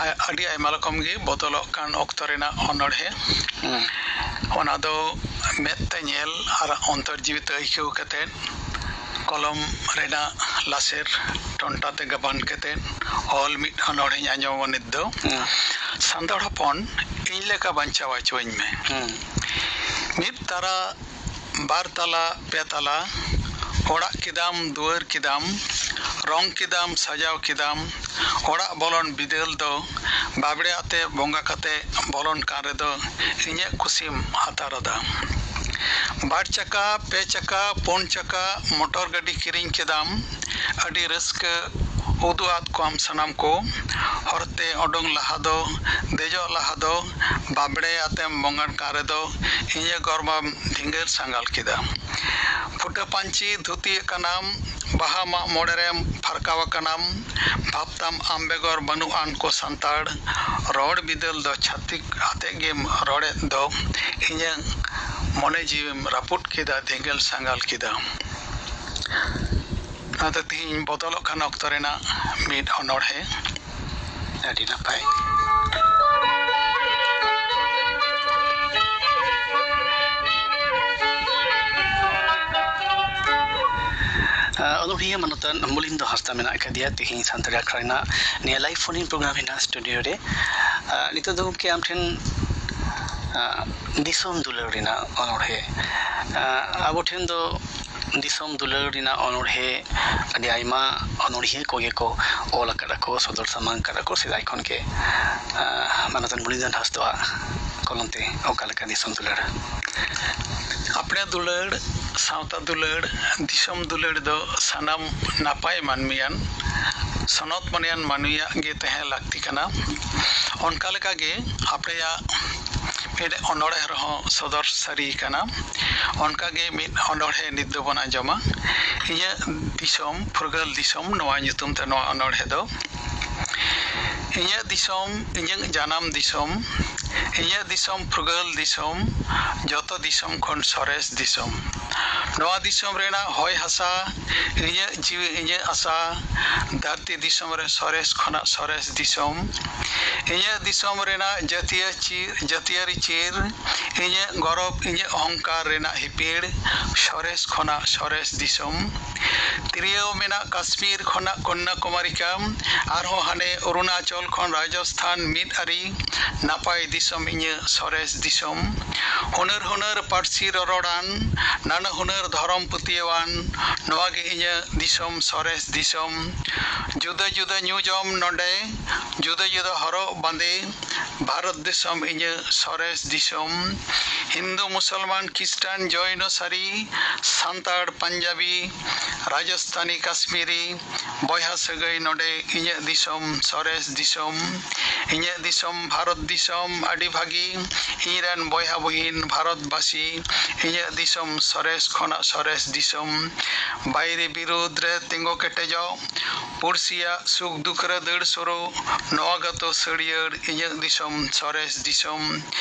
ᱟ-, ᱟᱹᱰᱤ ᱟᱭᱢᱟ ᱨᱚᱠᱚᱢ ᱜᱮ ᱵᱚᱫᱚᱞᱚᱜ ᱠᱟᱱ ᱚᱠᱛᱚ ᱨᱮᱱᱟᱜ ᱚᱱᱚᱬᱦᱮ᱾ ᱦᱩᱸ᱾ ᱚᱱᱟ ᱫᱚ ᱢᱮᱫ ᱛᱮ ᱧᱮᱞ ᱟᱨ ᱚᱱᱛᱚᱨ ᱡᱤᱣᱤ ᱛᱮ ᱟᱹᱭᱠᱟᱹᱣ ᱠᱟᱛᱮᱫ ᱠᱚᱞᱚᱢ ᱨᱮᱱᱟᱜ ᱞᱟᱥᱮᱨ ᱴᱚᱱᱴᱟ ᱛᱮ ᱜᱟᱵᱟᱱ ᱠᱟᱛᱮ ᱚᱞ ᱢᱤᱫ ᱚᱱᱚᱬᱦᱮᱧ ᱟᱸᱡᱚᱢᱟ ᱱᱤᱛ ᱫᱚ᱾ ᱦᱩᱸ᱾ ᱥᱟᱱᱛᱟᱲ ᱦᱚᱯᱚᱱ, ᱤᱧ ᱞᱮᱠᱟ ᱵᱟᱧᱪᱟᱣ ᱦᱚᱪᱚᱣᱟᱹᱧ ᱢᱮ᱾ ᱦᱩᱸ᱾ ᱢᱤᱫ ᱛᱟᱨᱟ, ᱵᱟᱨ ᱛᱟᱞᱟ, ᱯᱮ ᱛᱟᱞᱟ, ᱚᱲᱟᱜ ᱠᱮᱫᱟᱢ, ᱫᱩᱣᱟᱹᱨ ᱠᱮᱫᱟᱢ, ᱨᱚᱝ ᱠᱮᱫᱟᱢ, ᱥᱟᱡᱟᱣ ᱠᱮᱫᱟᱢ, ᱚᱲᱟᱜ ᱵᱚᱞᱚᱱ ᱵᱤᱫᱟᱹᱞ ᱫᱚ ᱵᱟᱵᱲᱮ ᱟᱛᱮ ᱵᱚᱸᱜᱟ ᱠᱟᱛᱮ ᱵᱚᱞᱚᱱ ᱠᱟᱱ ᱨᱮᱫᱚ ᱤᱧᱟᱹᱜ ᱠᱩᱥᱤᱢ ᱟᱛᱟᱨ ᱟᱫᱟ᱾ ᱵᱟᱨ ᱪᱟᱠᱟ, ᱯᱮ ᱪᱟᱠᱟ, ᱯᱩᱱ ᱪᱟᱠᱟ ᱢᱚᱴᱚᱨ ᱜᱟᱹᱰᱤ ᱠᱤᱨᱤᱧ ᱠᱮᱫᱟᱢ, ᱟᱹᱰᱤ ᱨᱟᱹᱥᱠᱟᱹ ᱩᱫᱩᱜ ᱟᱫ ᱠᱚᱣᱟᱢ ᱥᱟᱱᱟᱢ ᱠᱚ᱾ ᱦᱚᱨᱛᱮ ᱚᱰᱚᱝ ᱞᱟᱦᱟ ᱫᱚ, ᱫᱮᱡᱚᱜ ᱞᱟᱦᱟ ᱫᱚ, ᱵᱟᱵᱲᱮ ᱟᱛᱮᱢ ᱵᱚᱸᱜᱟᱱ ᱠᱟᱱ ᱨᱮᱫᱚ ᱤᱧᱟᱹᱜ ᱜᱚᱨᱵᱟᱢ ᱫᱷᱤᱸᱜᱟᱹᱨ ᱥᱟᱸᱜᱟᱞ ᱠᱮᱫᱟ᱾ ᱯᱷᱩᱴᱟᱹ ᱯᱟᱹᱧᱪᱤ ᱫᱷᱩᱛᱤ ᱟᱠᱟᱱᱟᱢ, ᱵᱟᱦᱟ ᱢᱟᱜ ᱢᱚᱬᱮ ᱨᱮᱢ ᱯᱷᱟᱨᱠᱟᱣ ᱟᱠᱟᱱᱟᱢ, ᱵᱷᱟᱵᱽᱛᱟᱢ ᱟᱢ ᱵᱮᱜᱚᱨ ᱵᱟᱹᱱᱩᱜ ᱟᱱ ᱠᱚ ᱥᱟᱱᱛᱟᱲ, ᱨᱚᱲ ᱵᱤᱫᱟᱹᱞ ᱫᱚ ᱪᱷᱟᱹᱛᱤᱠ ᱟᱛᱮ ᱜᱮᱢ ᱨᱚᱲᱮᱫ ᱫᱚ, ᱤᱧᱟᱹᱜ ᱢᱚᱱᱮ ᱡᱤᱣᱤᱢ ᱨᱟᱹᱯᱩᱫ ᱠᱮᱫᱟ, ᱫᱷᱤᱸᱜᱟᱹᱞ ᱥᱟᱸᱜᱟᱞ ᱠᱮᱫᱟ᱾ ᱚᱱᱟᱛᱮ ᱛᱮᱦᱮᱧ ᱵᱚᱫᱚᱞᱚᱜ ᱠᱟᱱ ᱚᱠᱛᱚ ᱨᱮᱱᱟᱜ ᱢᱤᱫ ᱚᱱᱚᱬᱦᱮ᱾ ᱟᱹᱰᱤ ᱱᱟᱯᱟᱭ᱾ ᱟᱸ, ᱚᱱᱚᱬᱦᱤᱭᱟᱹ ᱢᱟᱱᱚᱛᱟᱱ ᱢᱚᱞᱤᱱᱫᱚ ᱦᱟᱸᱥᱫᱟ ᱢᱮᱱᱟᱜ ᱟᱠᱟᱫᱮᱭᱟ ᱛᱮᱦᱮᱧ ᱥᱟᱱᱛᱟᱲᱤ ᱟᱠᱷᱲᱟ ᱨᱮᱱᱟᱜ ᱱᱤᱭᱟᱹ live phone in program ᱨᱮᱱᱟᱜ studio ᱨᱮ᱾ ᱟᱸ, ᱱᱤᱛᱚᱜ ᱫᱚ ᱜᱚᱢᱠᱮ ᱟᱢ ᱴᱷᱮᱱ, ᱟᱸ, ᱫᱤᱥᱚᱢ ᱫᱩᱞᱟᱹᱲ ᱨᱮᱱᱟᱜ ᱚᱱᱚᱬᱦᱮ᱾ ᱟᱸ, ᱟᱵᱚ ᱴᱷᱮᱱ ᱫᱚ ᱫᱤᱥᱚᱢ ᱫᱩᱞᱟᱹᱲ ᱨᱮᱱᱟᱜ ᱚᱱᱚᱬᱦᱮ ᱟᱹᱰᱤ ᱟᱭᱢᱟ ᱚᱱᱚᱬᱦᱤᱭᱟᱹ ᱠᱚᱜᱮ ᱠᱚ ᱚᱞ ᱟᱠᱟᱫᱟ ᱠᱚ, ᱥᱚᱫᱚᱨ ᱥᱟᱢᱟᱝ ᱟᱠᱟᱫᱟ ᱠᱚ ᱥᱮᱫᱟᱭ ᱠᱷᱚᱱ ᱜᱮ᱾ ᱟᱸ, ᱢᱟᱱᱚᱛᱟᱱ ᱢᱚᱞᱤᱱᱫᱚ ᱦᱟᱸᱥᱫᱟᱣᱟᱜ ᱠᱚᱞᱚᱢ ᱛᱮ ᱚᱠᱟ ᱞᱮᱠᱟ ᱫᱤᱥᱚᱢ ᱫᱩᱞᱟᱹᱲ? ᱟᱯᱲᱮ ᱫᱩᱞᱟᱹᱲ, ᱥᱟᱶᱛᱟ ᱫᱩᱞᱟᱹᱲ, ᱫᱤᱥᱚᱢ ᱫᱩᱞᱟᱹᱲ ᱫᱚ ᱥᱟᱱᱟᱢ ᱱᱟᱯᱟᱭ ᱢᱟᱹᱱᱢᱤᱭᱟᱱ, ᱥᱚᱱᱚᱛ ᱢᱚᱱᱮᱭᱟᱱ ᱢᱟᱹᱱᱢᱤᱭᱟᱜ ᱜᱮ ᱛᱟᱦᱮᱸ ᱞᱟᱹᱠᱛᱤ ᱠᱟᱱᱟ᱾ ᱚᱱᱠᱟ ᱞᱮᱠᱟᱜᱮ ᱟᱯᱲᱮᱭᱟᱜ ᱢᱤᱫ ᱚᱱᱚᱬᱦᱮ ᱨᱮᱦᱚᱸ ᱥᱚᱫᱚᱨ ᱥᱟᱹᱨᱤ ᱠᱟᱱᱟ᱾ ᱚᱱᱠᱟᱜᱮ ᱢᱤᱫ ᱚᱱᱚᱬᱦᱮ ᱱᱤᱛ ᱫᱚᱵᱚᱱ ᱟᱸᱡᱚᱢᱟ᱾ ᱤᱧᱟᱹᱜ ᱫᱤᱥᱚᱢ, ᱯᱷᱩᱨᱜᱟᱹᱞ ᱫᱤᱥᱚᱢ, ᱱᱚᱣᱟ ᱧᱩᱛᱩᱢ ᱛᱮ ᱱᱚᱣᱟ ᱚᱱᱚᱬᱦᱮ ᱫᱚ᱾ ᱤᱧᱟᱹᱜ ᱫᱤᱥᱚᱢ, ᱤᱧᱟᱹᱜ ᱡᱟᱱᱟᱢ ᱫᱤᱥᱚᱢ, ᱤᱧᱟᱹᱜ ᱫᱤᱥᱚᱢ ᱯᱷᱩᱨᱜᱟᱹᱞ ᱫᱤᱥᱚᱢ, ᱡᱚᱛᱚ ᱫᱤᱥᱚᱢ ᱠᱷᱚᱱ ᱥᱚᱨᱮᱥ ᱫᱤᱥᱚᱢ᱾ ᱱᱚᱣᱟ ᱫᱤᱥᱚᱢ ᱨᱮᱱᱟᱜ ᱦᱚᱭ ᱦᱟᱥᱟ, ᱤᱧᱟᱹᱜ ᱡᱤᱣᱤ ᱤᱧᱟᱹᱜ ᱟᱥᱟ, ᱫᱷᱟᱹᱨᱛᱤ ᱫᱤᱥᱚᱢ ᱨᱮ ᱥᱚᱨᱮᱥ ᱠᱷᱚᱱᱟᱜ ᱥᱚᱨᱮᱥ ᱫᱤᱥᱚᱢ᱾ ᱤᱧᱟᱹᱜ ᱫᱤᱥᱚᱢ ᱨᱮᱱᱟᱜ ᱡᱟᱹᱛᱤᱭᱟᱹ ᱪᱤᱨ, ᱡᱟᱹᱛᱤᱭᱟᱹᱨᱤ ᱪᱤᱨ, ᱤᱧᱟᱹᱜ ᱜᱚᱨᱚᱵᱽ, ᱤᱧᱟᱹᱜ ᱚᱦᱚᱝᱠᱟᱨ ᱨᱮᱱᱟᱜ ᱦᱤᱯᱤᱲ, ᱥᱚᱨᱮᱥ ᱠᱷᱚᱱᱟᱜ ᱥᱚᱨᱮᱥ ᱫᱤᱥᱚᱢ᱾ ᱛᱤᱨᱭᱟᱹᱣ ᱢᱮᱱᱟᱜ ᱠᱟᱥᱢᱤᱨ ᱠᱷᱚᱱᱟᱜ ᱠᱚᱱᱱᱟᱠᱩᱢᱟᱨᱤᱠᱟ, ᱟᱨᱦᱚᱸ ᱦᱟᱱᱮ ᱚᱨᱩᱱᱟᱪᱚᱞ ᱠᱷᱚᱱ ᱨᱟᱡᱚᱥᱛᱷᱟᱱ ᱢᱤᱫ ᱟᱹᱨᱤ, ᱱᱟᱯᱟᱭ ᱫᱤᱥᱚᱢ ᱤᱧᱟᱹᱜ ᱥᱚᱨᱮᱥ ᱫᱤᱥᱚᱢ᱾ ᱦᱩᱱᱟᱹᱨ ᱦᱩᱱᱟᱹᱨ ᱯᱟᱹᱨᱥᱤ ᱨᱚᱨᱚᱲᱟᱱ, ᱱᱟᱱᱟ ᱦᱩᱱᱟᱹᱨ ᱫᱷᱚᱨᱚᱢ ᱯᱟᱹᱛᱭᱟᱹᱣᱟᱱ, ᱱᱚᱣᱟ ᱜᱮ ᱤᱧᱟᱹᱜ ᱫᱤᱥᱚᱢ ᱥᱚᱨᱮᱥ ᱫᱤᱥᱚᱢ᱾ ᱡᱩᱫᱟᱹ ᱡᱩᱫᱟᱹ ᱧᱩ ᱡᱚᱢ ᱱᱚᱰᱮ, ᱡᱩᱫᱟᱹ ᱡᱩᱫᱟᱹ ᱦᱚᱨᱚᱜ ᱵᱟᱸᱫᱮ, ᱵᱷᱟᱨᱚᱛ ᱫᱤᱥᱚᱢ ᱤᱧᱟᱹᱜ ᱥᱚᱨᱮᱥ ᱫᱤᱥᱚᱢ᱾ ᱦᱤᱱᱫᱩ, ᱢᱩᱥᱚᱞᱢᱟᱱ, ᱠᱷᱨᱤᱥᱴᱟᱱ, ᱡᱚᱭᱱᱚ, ᱥᱟᱹᱨᱤ, ᱥᱟᱱᱛᱟᱲ, ᱯᱟᱧᱡᱟᱵᱤ, ᱨᱟᱡᱚᱥᱛᱷᱟᱱᱤ, ᱠᱟᱥᱢᱤᱨᱤ, ᱵᱚᱭᱦᱟ ᱥᱟᱹᱜᱟᱹᱭ ᱱᱚᱰᱮ ᱤᱧᱟᱹᱜ ᱫᱤᱥᱚᱢ ᱥᱚᱨᱮᱥ ᱫᱤᱥᱚᱢ᱾ ᱤᱧᱟᱹᱜ ᱫᱤᱥᱚᱢ ᱵᱷᱟᱨᱚᱛ ᱫᱤᱥᱚᱢ ᱟᱹᱰᱤ ᱵᱷᱟᱹᱜᱤ, ᱤᱧ ᱨᱮᱱ ᱵᱚᱭᱦᱟ ᱵᱩᱦᱤᱱ ᱵᱷᱟᱨᱚᱛᱵᱟᱹᱥᱤ, ᱤᱧᱟᱹᱜ ᱫᱤᱥᱚᱢ ᱥᱚᱨᱮᱥ ᱠᱷᱚᱱᱟᱜ ᱥᱚᱨᱮᱥ ᱫᱤᱥᱚᱢ᱾ ᱵᱟᱭᱨᱤ ᱵᱤᱨᱩᱫᱽ ᱨᱮ ᱛᱤᱸᱜᱩ ᱠᱮᱴᱮᱡᱚᱜ, ᱯᱩᱲᱥᱤᱭᱟᱜ ᱥᱩᱠ ᱫᱩᱠ ᱨᱮ ᱫᱟᱹᱲ ᱥᱩᱨᱩᱜ, ᱱᱚᱣᱟ ᱜᱮᱛᱚ ᱥᱟᱹᱲᱭᱟᱹᱲ ᱤᱧᱟᱹᱜ ᱫᱤᱥᱚᱢ ᱥᱚᱨᱮᱥ ᱫᱤᱥᱚᱢ᱾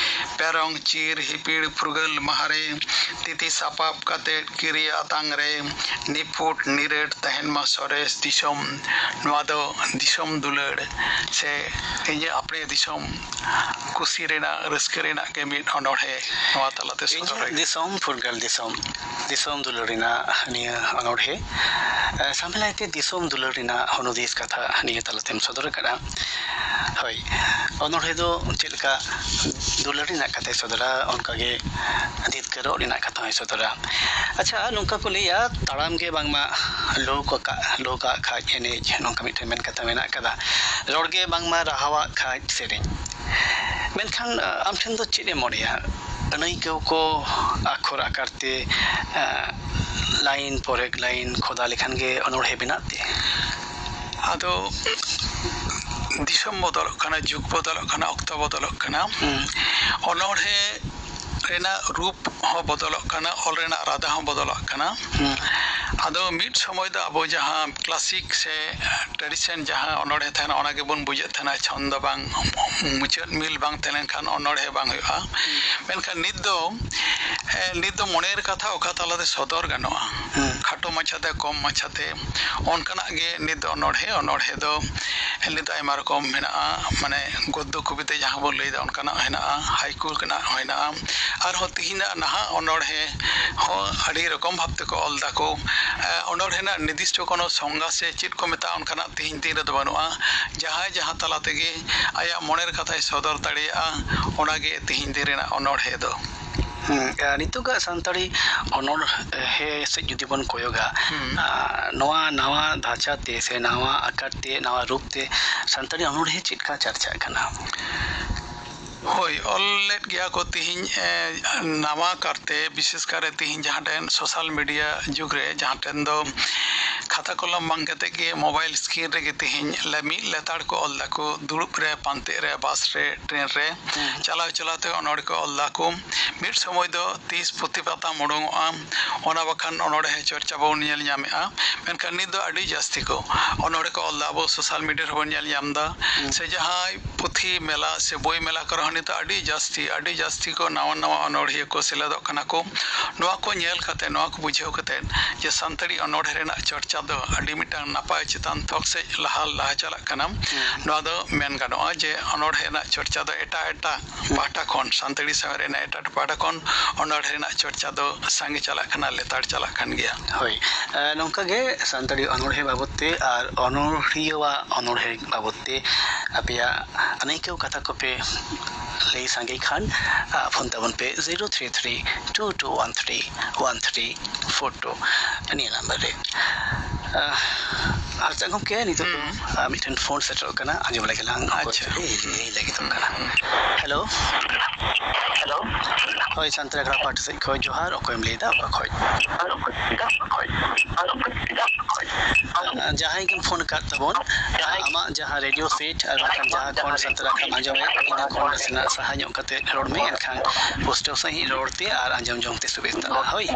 ᱯᱮᱨᱚᱝ ᱪᱤᱨ ᱦᱤᱯᱤᱲ ᱯᱷᱩᱨᱜᱟᱹᱞ ᱢᱟᱦᱟ ᱨᱮ, ᱛᱤᱛᱤ ᱥᱟᱯᱟᱵ ᱠᱟᱛᱮ ᱠᱤᱨᱤ ᱟᱛᱟᱝ ᱨᱮ, ᱱᱤᱯᱷᱩᱴ ᱱᱤᱨᱟᱹᱴ ᱛᱟᱦᱮᱱ ᱢᱟ ᱥᱚᱨᱮᱥ ᱫᱤᱥᱚᱢ᱾ ᱱᱚᱣᱟ ᱫᱚ ᱫᱤᱥᱚᱢ ᱫᱩᱞᱟᱹᱲ ᱥᱮ ᱤᱧᱟᱹᱜ ᱟᱯᱲᱮ ᱫᱤᱥᱚᱢ ᱠᱩᱥᱤ ᱨᱮᱱᱟᱜ, ᱨᱟᱹᱥᱠᱟᱹ ᱨᱮᱱᱟᱜ ᱜᱮ ᱢᱤᱫ ᱚᱱᱚᱬᱦᱮ ᱱᱚᱣᱟ ᱛᱟᱞᱟᱛᱮ ᱥᱚᱫᱚᱨ ᱤᱧᱟᱹᱜ ᱦᱩᱭᱩᱜ ᱫᱤᱥᱚᱢ ᱯᱷᱩᱨᱜᱟᱹᱞ ᱫᱤᱥᱚᱢ, ᱫᱤᱥᱚᱢ ᱫᱩᱞᱟᱹᱲ ᱨᱮᱱᱟᱜ ᱱᱤᱭᱟᱹ ᱚᱱᱚᱬᱦᱮ᱾ ᱮ, ᱥᱟᱢᱮᱞᱟᱭ ᱛᱮ ᱫᱤᱥᱚᱢ ᱫᱩᱞᱟᱹᱲ ᱨᱮᱱᱟᱜ ᱦᱩᱱᱩᱫᱤᱥ ᱠᱟᱛᱷᱟ ᱱᱤᱭᱟᱹ ᱛᱟᱞᱟᱛᱮᱢ ᱥᱚᱫᱚᱨ ᱟᱠᱟᱫᱼᱟ᱾ ᱦᱳᱭ, ᱚᱱᱚᱬᱦᱮ ᱫᱚ ᱪᱮᱫ ᱞᱮᱠᱟ ᱫᱩᱞᱟᱹᱲ ᱨᱮᱱᱟᱜ ᱠᱟᱛᱷᱟᱭ ᱥᱚᱫᱚᱨᱟ, ᱚᱱᱠᱟᱜᱮ ᱫᱷᱤᱛᱠᱟᱹᱨᱚᱜ ᱨᱮᱱᱟᱜ ᱠᱟᱛᱷᱟ ᱦᱚᱸᱭ ᱥᱚᱫᱚᱨᱟ᱾ ᱟᱪᱪᱷᱟ, ᱱᱚᱝᱠᱟ ᱠᱚ ᱞᱟᱹᱭᱟ, ᱛᱟᱲᱟᱢ ᱜᱮ ᱵᱟᱝᱢᱟ ᱞᱩᱦᱩᱠ ᱟᱠᱟᱫ, ᱞᱩᱦᱩᱠ ᱟᱜ ᱠᱷᱟᱡ ᱮᱱᱮᱡ, ᱱᱚᱝᱠᱟ ᱢᱤᱫᱴᱮᱱ ᱢᱮᱱ ᱠᱟᱛᱷᱟ ᱢᱮᱱᱟᱜ ᱟᱠᱟᱫᱟ᱾ ᱨᱚᱲ ᱜᱮ ᱵᱟᱝᱢᱟ ᱨᱟᱦᱟᱣᱟᱜ ᱠᱷᱟᱡ ᱥᱮᱨᱮᱧ᱾ ᱢᱮᱱᱠᱷᱟᱱ, ᱟᱢ ᱴᱷᱮᱱ ᱫᱚ ᱪᱮᱫ ᱮ ᱢᱚᱱᱮᱭᱟ, ᱟᱹᱱᱟᱹᱭᱠᱟᱹᱣ ᱠᱚ ᱟᱠᱷᱚᱨ ᱟᱠᱟᱨ ᱛᱮ, ᱞᱟᱭᱤᱱ ᱯᱚᱨᱮᱠ ᱞᱟᱭᱤᱱ ᱠᱷᱚᱫᱟ ᱞᱮᱠᱷᱟᱱ ᱜᱮ ᱚᱱᱚᱬᱦᱮ ᱵᱮᱱᱟᱜ ᱛᱮ? ᱟᱫᱚ ᱫᱤᱥᱚᱢ ᱵᱚᱫᱚᱞᱚᱜ ᱠᱟᱱᱟ, ᱡᱩᱜᱽ ᱵᱚᱫᱚᱞᱚᱜ ᱠᱟᱱᱟ, ᱚᱠᱛᱚ ᱵᱚᱫᱚᱞᱚᱜ ᱠᱟᱱᱟ᱾ ᱦᱩᱸ᱾ ᱚᱱᱚᱬᱦᱮ ᱨᱮᱱᱟᱜ ᱨᱩᱯ ᱦᱚᱸ ᱵᱚᱫᱚᱞᱚᱜ ᱠᱟᱱᱟ, ᱚᱞ ᱨᱮᱱᱟᱜ ᱨᱟᱫᱟ ᱦᱚᱸ ᱵᱚᱫᱚᱞᱚᱜ ᱠᱟᱱᱟ᱾ ᱦᱩᱸ᱾ ᱟᱫᱚ ᱢᱤᱫ ᱥᱚᱢᱚᱭ ᱫᱚ ᱟᱵᱚ ᱡᱟᱦᱟᱸ classic ᱥᱮ tradition ᱡᱟᱦᱟᱸ ᱚᱱᱚᱬᱦᱮ ᱛᱟᱦᱮᱱᱟ, ᱚᱱᱟ ᱜᱮᱵᱚᱱ ᱵᱩᱡᱮᱫ ᱛᱟᱦᱮᱱᱟ, ᱪᱷᱚᱱᱫᱚ ᱵᱟᱝ, ᱢᱩᱪᱟᱹᱫ ᱢᱤᱞ ᱵᱟᱝ ᱛᱟᱦᱮᱸ ᱞᱮᱱᱠᱷᱟᱱ ᱚᱱᱚᱬᱦᱮ ᱵᱟᱝ ᱦᱩᱭᱩᱜᱼᱟ᱾ ᱢᱮᱱᱠᱷᱟᱱ ᱱᱤᱛ ᱫᱚ, ᱮ, ᱱᱤᱛ ᱫᱚ ᱢᱚᱱᱮᱨ ᱠᱟᱛᱷᱟ ᱚᱠᱟ ᱛᱟᱞᱟᱛᱮ ᱥᱚᱫᱚᱨ ᱜᱟᱱᱚᱜᱼᱟ, ᱦᱩᱸ᱾ ᱠᱷᱟᱴᱚ ᱢᱟᱪᱷᱟᱛᱮ, ᱠᱚᱢ ᱢᱟᱪᱷᱟᱛᱮ, ᱚᱱᱠᱟᱱᱟᱜ ᱜᱮ ᱱᱤᱛ ᱫᱚ ᱚᱱᱚᱬᱦᱮ, ᱚᱱᱚᱬᱦᱮ ᱫᱚ ᱱᱤᱛ ᱫᱚ ᱟᱭᱢᱟ ᱨᱚᱠᱚᱢ ᱢᱮᱱᱟᱜᱼᱟ, ᱢᱟᱱᱮ ᱜᱚᱫᱽᱫᱚ ᱠᱚᱵᱤᱛᱟ ᱡᱟᱦᱟᱸ ᱵᱚᱱ ᱞᱟᱹᱭᱫᱟ, ᱚᱱᱠᱟᱱᱟᱜ ᱦᱮᱱᱟᱜᱼᱟ, ᱦᱟᱭᱠᱩ ᱨᱮᱱᱟᱜ ᱦᱚᱸ ᱦᱮᱱᱟᱜᱼᱟ, ᱟᱨᱦᱚᱸ ᱛᱤᱦᱤᱧᱟᱜ ᱱᱟᱦᱟᱜ ᱚᱱᱚᱬᱦᱮ ᱦᱚᱸ ᱟᱹᱰᱤ ᱨᱚᱠᱚᱢ ᱵᱷᱟᱵ ᱛᱮᱠᱚ ᱚᱞ ᱫᱟᱠᱚ᱾ ᱮ, ᱚᱱᱚᱬᱦᱮ ᱨᱮᱱᱟᱜ ᱱᱤᱨᱫᱤᱥᱴᱚ ᱠᱳᱱᱳ ᱥᱚᱝᱜᱟ ᱥᱮ ᱪᱮᱫ ᱠᱚ ᱢᱮᱛᱟᱜᱼᱟ, ᱚᱱᱠᱟᱱᱟᱜ ᱛᱤᱦᱤᱧ ᱫᱤᱱ ᱨᱮᱫᱚ ᱵᱟᱹᱱᱩᱜᱼᱟ᱾ ᱡᱟᱦᱟᱸᱭ ᱡᱟᱦᱟᱸ ᱛᱟᱞᱟ ᱛᱮᱜᱮ ᱟᱭᱟᱜ ᱢᱚᱱᱮᱨ ᱠᱟᱛᱷᱟᱭ ᱥᱚᱫᱚᱨ ᱫᱟᱲᱮᱭᱟᱜᱼᱟ, ᱚᱱᱟᱜᱮ ᱛᱤᱦᱤᱧ ᱫᱤᱱ ᱨᱮᱱᱟᱜ ᱚᱱᱚᱬᱦᱮ ᱫᱚ᱾ ᱦᱩᱸ, ᱟ, ᱱᱤᱛᱚᱜᱟᱜ ᱥᱟᱱᱛᱟᱲᱤ ᱚᱱᱚᱬᱦᱮ ᱥᱮᱫ ᱡᱩᱫᱤ ᱵᱚᱱ ᱠᱚᱭᱚᱜᱟ, ᱦᱩᱸ᱾ ᱟ, ᱱᱚᱣᱟ ᱱᱟᱣᱟ ᱫᱷᱟᱪᱟ ᱛᱮ ᱥᱮ ᱱᱟᱣᱟ ᱟᱠᱟᱨ ᱛᱮ, ᱱᱟᱣᱟ ᱨᱩᱯ ᱛᱮ ᱥᱟᱱᱛᱟᱲᱤ ᱚᱱᱚᱬᱦᱮ ᱪᱮᱫ ᱞᱮᱠᱟ ᱪᱟᱨᱪᱟᱜ ᱠᱟᱱᱟ? ᱦᱳᱭ, ᱚᱞ ᱞᱮᱫ ᱜᱮᱭᱟ ᱠᱚ ᱛᱤᱦᱤᱧ, ᱮ, ᱱᱟᱣᱟ ᱠᱟᱨᱛᱮ, ᱵᱤᱥᱮᱥ ᱠᱟᱨᱮ ᱛᱤᱦᱤᱧ ᱡᱟᱦᱟᱸ ᱴᱷᱮᱱ social media ᱡᱩᱜᱽ ᱨᱮ, ᱡᱟᱦᱟᱸ ᱴᱷᱮᱱ ᱫᱚ ᱠᱷᱟᱛᱟ ᱠᱚᱞᱚᱢ ᱵᱟᱝ ᱠᱟᱛᱮ ᱜᱮ mobile screen ᱨᱮᱜᱮ ᱛᱤᱦᱤᱧ ᱞᱮ ᱢᱤᱫ ᱞᱮᱛᱟᱲ ᱠᱚ ᱚᱞ ᱫᱟᱠᱚ, ᱫᱩᱲᱩᱵ ᱨᱮ, ᱯᱟᱱᱛᱮ ᱨᱮ, ᱵᱟᱥ ᱨᱮ, ᱴᱨᱮᱱ ᱨᱮ, ᱦᱩᱸ᱾ ᱪᱟᱞᱟᱣ ᱪᱟᱞᱟᱣ ᱛᱮ ᱚᱱᱚᱬᱦᱮ ᱠᱚ ᱚᱞ ᱫᱟᱠᱚ᱾ ᱢᱤᱫ ᱥᱚᱢᱚᱭ ᱫᱚ ᱛᱤᱥ ᱯᱩᱛᱷᱤ ᱯᱟᱛᱟᱢ ᱩᱰᱩᱝᱚᱜᱼᱟ, ᱚᱱᱟ ᱵᱟᱠᱷᱟᱱ ᱚᱱᱚᱬᱦᱮ ᱪᱚᱨᱪᱟ ᱵᱚᱱ ᱧᱮᱞ ᱧᱟᱢᱮᱫᱼᱟ᱾ ᱢᱮᱱᱠᱷᱟᱱ ᱱᱤᱛ ᱫᱚ ᱟᱹᱰᱤ ᱡᱟᱹᱥᱛᱤ ᱠᱚ ᱚᱱᱚᱬᱦᱮ ᱠᱚ ᱚᱞ ᱫᱟ, ᱟᱵᱚ social media ᱨᱮᱵᱚᱱ ᱧᱮᱞ ᱧᱟᱢ ᱮᱫᱟ᱾ ᱦᱩᱸ᱾ ᱥᱮ ᱡᱟᱦᱟᱸᱭ ᱯᱩᱛᱷᱤ ᱢᱮᱞᱟ ᱥᱮ ᱵᱳᱭ ᱢᱮᱞᱟ ᱠᱚᱨᱮ ᱦᱚᱸ ᱱᱤᱛᱚᱜ ᱟᱹᱰᱤ ᱡᱟᱹᱥᱛᱤ, ᱟᱹᱰᱤ ᱡᱟᱹᱥᱛᱤ ᱠᱚ ᱱᱟᱣᱟ ᱱᱟᱣᱟ ᱚᱱᱚᱬᱦᱤᱭᱟᱹ ᱠᱚ ᱥᱮᱞᱮᱫᱚᱜ ᱠᱟᱱᱟ ᱠᱚ᱾ ᱱᱚᱣᱟ ᱠᱚ ᱧᱮᱞ ᱠᱟᱛᱮ, ᱱᱚᱣᱟ ᱠᱚ ᱵᱩᱡᱷᱟᱹᱣ ᱠᱟᱛᱮ ᱡᱮ ᱥᱟᱱᱛᱟᱲᱤ ᱚᱱᱚᱬᱦᱮ ᱨᱮᱱᱟᱜ ᱪᱚᱨᱪᱟ ᱫᱚ ᱟᱹᱰᱤ ᱢᱤᱫᱴᱟᱝ ᱱᱟᱯᱟᱭ ᱪᱮᱛᱟᱱ ᱛᱷᱚᱠ ᱥᱮᱫ ᱞᱟᱦᱟ, ᱞᱟᱦᱟ ᱪᱟᱞᱟᱜ ᱠᱟᱱᱟ᱾ ᱦᱩᱸ᱾ ᱱᱚᱣᱟ ᱫᱚ ᱢᱮᱱ ᱜᱟᱱᱚᱜᱼᱟ ᱡᱮ ᱚᱱᱚᱬᱦᱮ ᱨᱮᱱᱟᱜ ᱪᱚᱨᱪᱟ ᱫᱚ ᱮᱴᱟᱜ ᱮᱴᱟᱜ ᱯᱟᱦᱴᱟ ᱠᱷᱚᱱ, ᱥᱟᱱᱛᱟᱲᱤ ᱥᱟᱶᱦᱮᱫ ᱨᱮᱱᱟᱜ ᱮᱴᱟᱜ ᱯᱟᱦᱴᱟ ᱠᱷᱚᱱ ᱚᱱᱚᱬᱦᱮ ᱨᱮᱱᱟᱜ ᱪᱚᱨᱪᱟ ᱫᱚ ᱥᱟᱸᱜᱮ ᱪᱟᱞᱟᱜ ᱠᱟᱱᱟ, ᱞᱮᱛᱟᱲ ᱪᱟᱞᱟᱜ ᱠᱟᱱ ᱜᱮᱭᱟ᱾ ᱦᱳᱭ, ᱮ, ᱱᱚᱝᱠᱟ ᱜᱮ ᱥᱟᱱᱛᱟᱲᱤ ᱚᱱᱚᱬᱦᱮ ᱵᱟᱵᱚᱫ ᱛᱮ ᱟᱨ ᱚᱱᱚᱬᱦᱤᱭᱟᱹᱣᱟᱜ ᱚᱱᱚᱬᱦᱮ ᱵᱟᱵᱚᱫ ᱛᱮ ᱟᱯᱮᱭᱟᱜ ᱟᱹᱱᱟᱹᱭᱠᱟᱹᱣ ᱠᱟᱛᱷᱟ ᱠᱚᱯᱮ ᱞᱟᱹᱭ ᱥᱟᱸᱜᱮ ᱠᱷᱟᱱ, ᱟ, ᱯᱷᱳᱱ ᱛᱟᱵᱚᱱ ᱯᱮ zero three three two two one three one three four two ᱱᱤᱭᱟᱹ ᱱᱟᱢᱵᱟᱨ ᱨᱮ᱾ ᱟ, ᱟᱪᱪᱷᱟ ᱜᱚᱢᱠᱮ, ᱱᱤᱛᱚᱜ ᱫᱚ, ᱦᱩᱸ᱾ ᱟ, ᱢᱤᱫᱴᱮᱱ ᱯᱷᱳᱱ ᱥᱮᱴᱮᱨᱚᱜ ᱠᱟᱱᱟ, ᱟᱸᱡᱚᱢ ᱞᱮᱜᱮ ᱞᱟᱝ ᱚᱠᱚᱭ ᱟᱪᱪᱷᱟ᱾ ᱪᱚ ᱞᱟᱹᱭ, ᱞᱟᱹᱭ ᱞᱟᱹᱜᱤᱫᱚᱜ ᱠᱟᱱᱟ᱾ ᱦᱩᱸ᱾ ᱦᱮᱞᱳ᱾ ᱦᱮᱞᱳ᱾ ᱦᱳᱭ, ᱥᱟᱱᱛᱟᱲ ᱟᱠᱷᱲᱟ ᱯᱟᱦᱴᱟ ᱥᱮᱫ ᱠᱷᱚᱱ ᱡᱚᱦᱟᱨ᱾ ᱚᱠᱚᱭᱮᱢ ᱞᱟᱹᱭᱫᱟ, ᱚᱠᱟ ᱠᱷᱚᱱ? ᱟ, ᱡᱟᱦᱟᱸᱭ ᱜᱮᱢ ᱯᱷᱳᱱ ᱟᱠᱟᱫ ᱛᱟᱵᱚᱱ, ᱟᱢᱟᱜ ᱡᱟᱦᱟᱸ ᱨᱮᱰᱤᱭᱳ ᱥᱮᱴ ᱟᱨ ᱵᱟᱝᱠᱷᱟᱱ ᱡᱟᱦᱟᱸ ᱠᱷᱚᱱ ᱥᱟᱱᱛᱟᱲ ᱟᱠᱷᱲᱟᱢ ᱟᱸᱡᱚᱢᱮᱫ, ᱤᱱᱟᱹ ᱠᱷᱚᱱ ᱱᱟᱥᱮᱱᱟᱜ ᱥᱟᱦᱟ ᱧᱚᱜ ᱠᱟᱛᱮ ᱨᱚᱲ ᱢᱮ, ᱮᱱᱠᱷᱟᱱ ᱯᱩᱥᱴᱟᱹᱣ ᱥᱟᱺᱦᱤᱡ ᱨᱚᱲ ᱛᱮ ᱟᱨ ᱟᱸᱡᱚᱢ ᱡᱚᱝ ᱛᱮ ᱥᱩᱵᱤᱫᱷᱟᱜᱼᱟ᱾ ᱦᱳᱭ᱾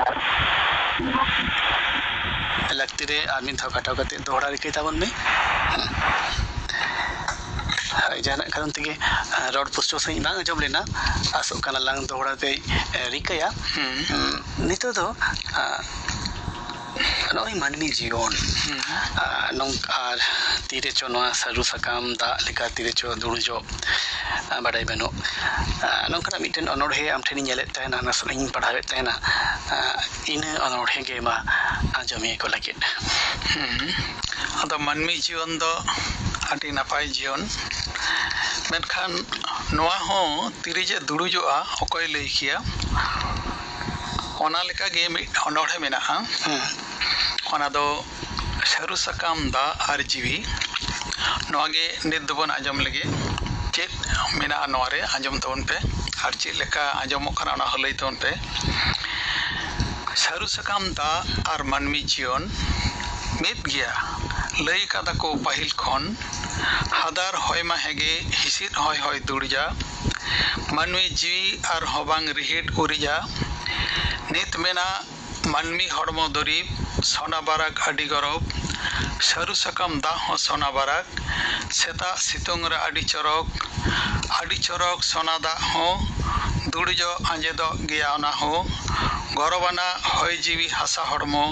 ᱞᱟᱹᱠᱛᱤ ᱨᱮ ᱟᱨ ᱢᱤᱫ ᱫᱷᱟᱣ ᱠᱟᱴᱟᱣ ᱠᱟᱛᱮ ᱫᱚᱦᱲᱟ ᱨᱤᱠᱟᱹᱭ ᱛᱟᱵᱚᱱ ᱢᱮ᱾ ᱦᱮᱸ᱾ ᱦᱳᱭ, ᱡᱟᱦᱟᱱᱟᱜ ᱠᱟᱨᱚᱱ ᱛᱮᱜᱮ, ᱟᱸ, ᱨᱚᱲ ᱯᱩᱥᱴᱟᱹᱣ ᱥᱟᱺᱦᱤᱡ ᱵᱟᱝ ᱟᱸᱡᱚᱢ ᱞᱮᱱᱟ, ᱟᱥᱚᱜ ᱠᱟᱱᱟ ᱞᱟᱝ ᱫᱚᱦᱲᱟ ᱛᱮ, ᱮ, ᱨᱤᱠᱟᱹᱭᱟ᱾ ᱦᱩᱸ᱾ ᱩᱸ, ᱱᱤᱛᱚᱜ ᱫᱚ, ᱟᱸ, ᱱᱚᱜᱼᱚᱭ ᱢᱟᱹᱱᱢᱤ ᱡᱤᱭᱚᱱ, ᱦᱩᱸ᱾ ᱟᱸ, ᱱᱚᱝ-, ᱟᱨ ᱛᱤᱨᱮ ᱪᱚ ᱱᱚᱣᱟ ᱥᱟᱹᱨᱩ ᱥᱟᱠᱟᱢ ᱫᱟᱜ ᱞᱮᱠᱟ ᱛᱤᱨᱮ ᱪᱚ ᱫᱩᱲᱩᱡᱚᱜ, ᱟᱸ, ᱵᱟᱰᱟᱭ ᱵᱟᱹᱱᱩᱜ᱾ ᱟᱸ, ᱱᱚᱝᱠᱟᱱᱟᱜ ᱢᱤᱫᱴᱮᱱ ᱚᱱᱚᱬᱦᱮ ᱟᱢ ᱴᱷᱮᱱᱤᱧ ᱧᱮᱞᱮᱫ ᱛᱟᱦᱮᱱᱟ, ᱚᱱᱟ ᱥᱚᱢᱚᱭ ᱤᱧ ᱯᱟᱲᱦᱟᱣᱮᱫ ᱛᱟᱦᱮᱱᱟ᱾ ᱟᱸ, ᱤᱱᱟᱹ ᱚᱱᱚᱬᱦᱮ ᱜᱮ ᱢᱟ ᱟᱸᱡᱚᱢᱤᱭᱟᱹ ᱠᱚ ᱞᱟᱹᱜᱤᱫ᱾ ᱦᱩᱸ᱾ ᱟᱫᱚ ᱢᱟᱹᱱᱢᱤ ᱡᱤᱭᱚᱱ ᱫᱚ ᱟᱹᱰᱤ ᱱᱟᱯᱟᱭ ᱡᱤᱭᱚᱱ, ᱢᱮᱱᱠᱷᱟᱱ ᱱᱚᱣᱟ ᱦᱚᱸ ᱛᱤᱨᱮ ᱡᱮ ᱫᱩᱲᱩᱡᱚᱜᱼᱟ, ᱚᱠᱚᱭ ᱞᱟᱹᱭ ᱠᱮᱭᱟ? ᱚᱱᱟ ᱞᱮᱠᱟᱜᱮ ᱢᱤᱫ ᱚᱱᱚᱬᱦᱮ ᱢᱮᱱᱟᱜᱼᱟ᱾ ᱦᱩᱸ᱾ ᱚᱱᱟ ᱫᱚ ᱥᱟᱹᱨᱩ ᱥᱟᱠᱟᱢ, ᱫᱟᱜ ᱟᱨ ᱡᱤᱣᱤ᱾ ᱱᱚᱣᱟ ᱜᱮ ᱱᱤᱛ ᱫᱚᱵᱚᱱ ᱟᱸᱡᱚᱢ ᱞᱮᱜᱮ, ᱪᱮᱫ ᱢᱮᱱᱟᱜᱼᱟ ᱱᱚᱣᱟ ᱨᱮ, ᱟᱸᱡᱚᱢ ᱛᱟᱵᱚᱱ ᱯᱮ᱾ ᱟᱨ ᱪᱮᱫ ᱞᱮᱠᱟ ᱟᱸᱡᱚᱢᱚᱜ ᱠᱟᱱᱟ, ᱚᱱᱟ ᱦᱚᱸ ᱞᱟᱹᱭ ᱛᱟᱵᱚᱱ ᱯᱮ᱾ ᱥᱟᱹᱨᱩ ᱥᱟᱠᱟᱢ, ᱫᱟᱜ ᱟᱨ ᱢᱟᱹᱱᱢᱤ ᱡᱤᱭᱚᱱ ᱢᱤᱫ ᱜᱮᱭᱟ, ᱞᱟᱹᱭ ᱠᱟᱫᱟ ᱠᱚ ᱯᱟᱹᱦᱤᱞ ᱠᱷᱚᱱ᱾ ᱦᱟᱫᱟᱨ ᱦᱚᱭ ᱢᱟ ᱦᱮᱸᱜᱮ, ᱦᱤᱥᱤᱫ ᱦᱚᱭ ᱦᱚᱭ ᱫᱩᱲᱡᱟ᱾ ᱢᱟᱹᱱᱢᱤ ᱡᱤᱣᱤ ᱟᱨᱦᱚᱸ ᱵᱟᱝ ᱨᱤᱦᱤᱴ ᱩᱨᱤᱡᱟ᱾ ᱱᱤᱛ ᱢᱮᱱᱟᱜ ᱢᱟᱹᱱᱢᱤ ᱦᱚᱲᱢᱚ ᱫᱩᱨᱤᱵ, ᱥᱚᱱᱟ ᱵᱟᱨᱟᱠ ᱟᱹᱰᱤ ᱜᱚᱨᱚᱵ᱾ ᱥᱟᱹᱨᱩ ᱥᱟᱠᱟᱢ, ᱫᱟᱜ ᱦᱚᱸ ᱥᱚᱱᱟ ᱵᱟᱨᱟᱠ᱾ ᱥᱮᱛᱟᱜ ᱥᱤᱛᱩᱝ ᱨᱮ ᱟᱹᱰᱤ ᱪᱚᱨᱚᱠ, ᱟᱹᱰᱤ ᱪᱚᱨᱚᱠ ᱥᱚᱱᱟ ᱫᱟᱜ ᱦᱚᱸ᱾ ᱫᱩᱲᱩᱡᱚᱜ ᱟᱸᱡᱮᱫᱚᱜ ᱜᱮᱭᱟ ᱚᱱᱟ ᱦᱚᱸ᱾ ᱜᱚᱨᱚᱵᱟᱱᱟᱜ ᱦᱚᱭ ᱡᱤᱣᱤ ᱦᱟᱥᱟ ᱦᱚᱲᱢᱚ,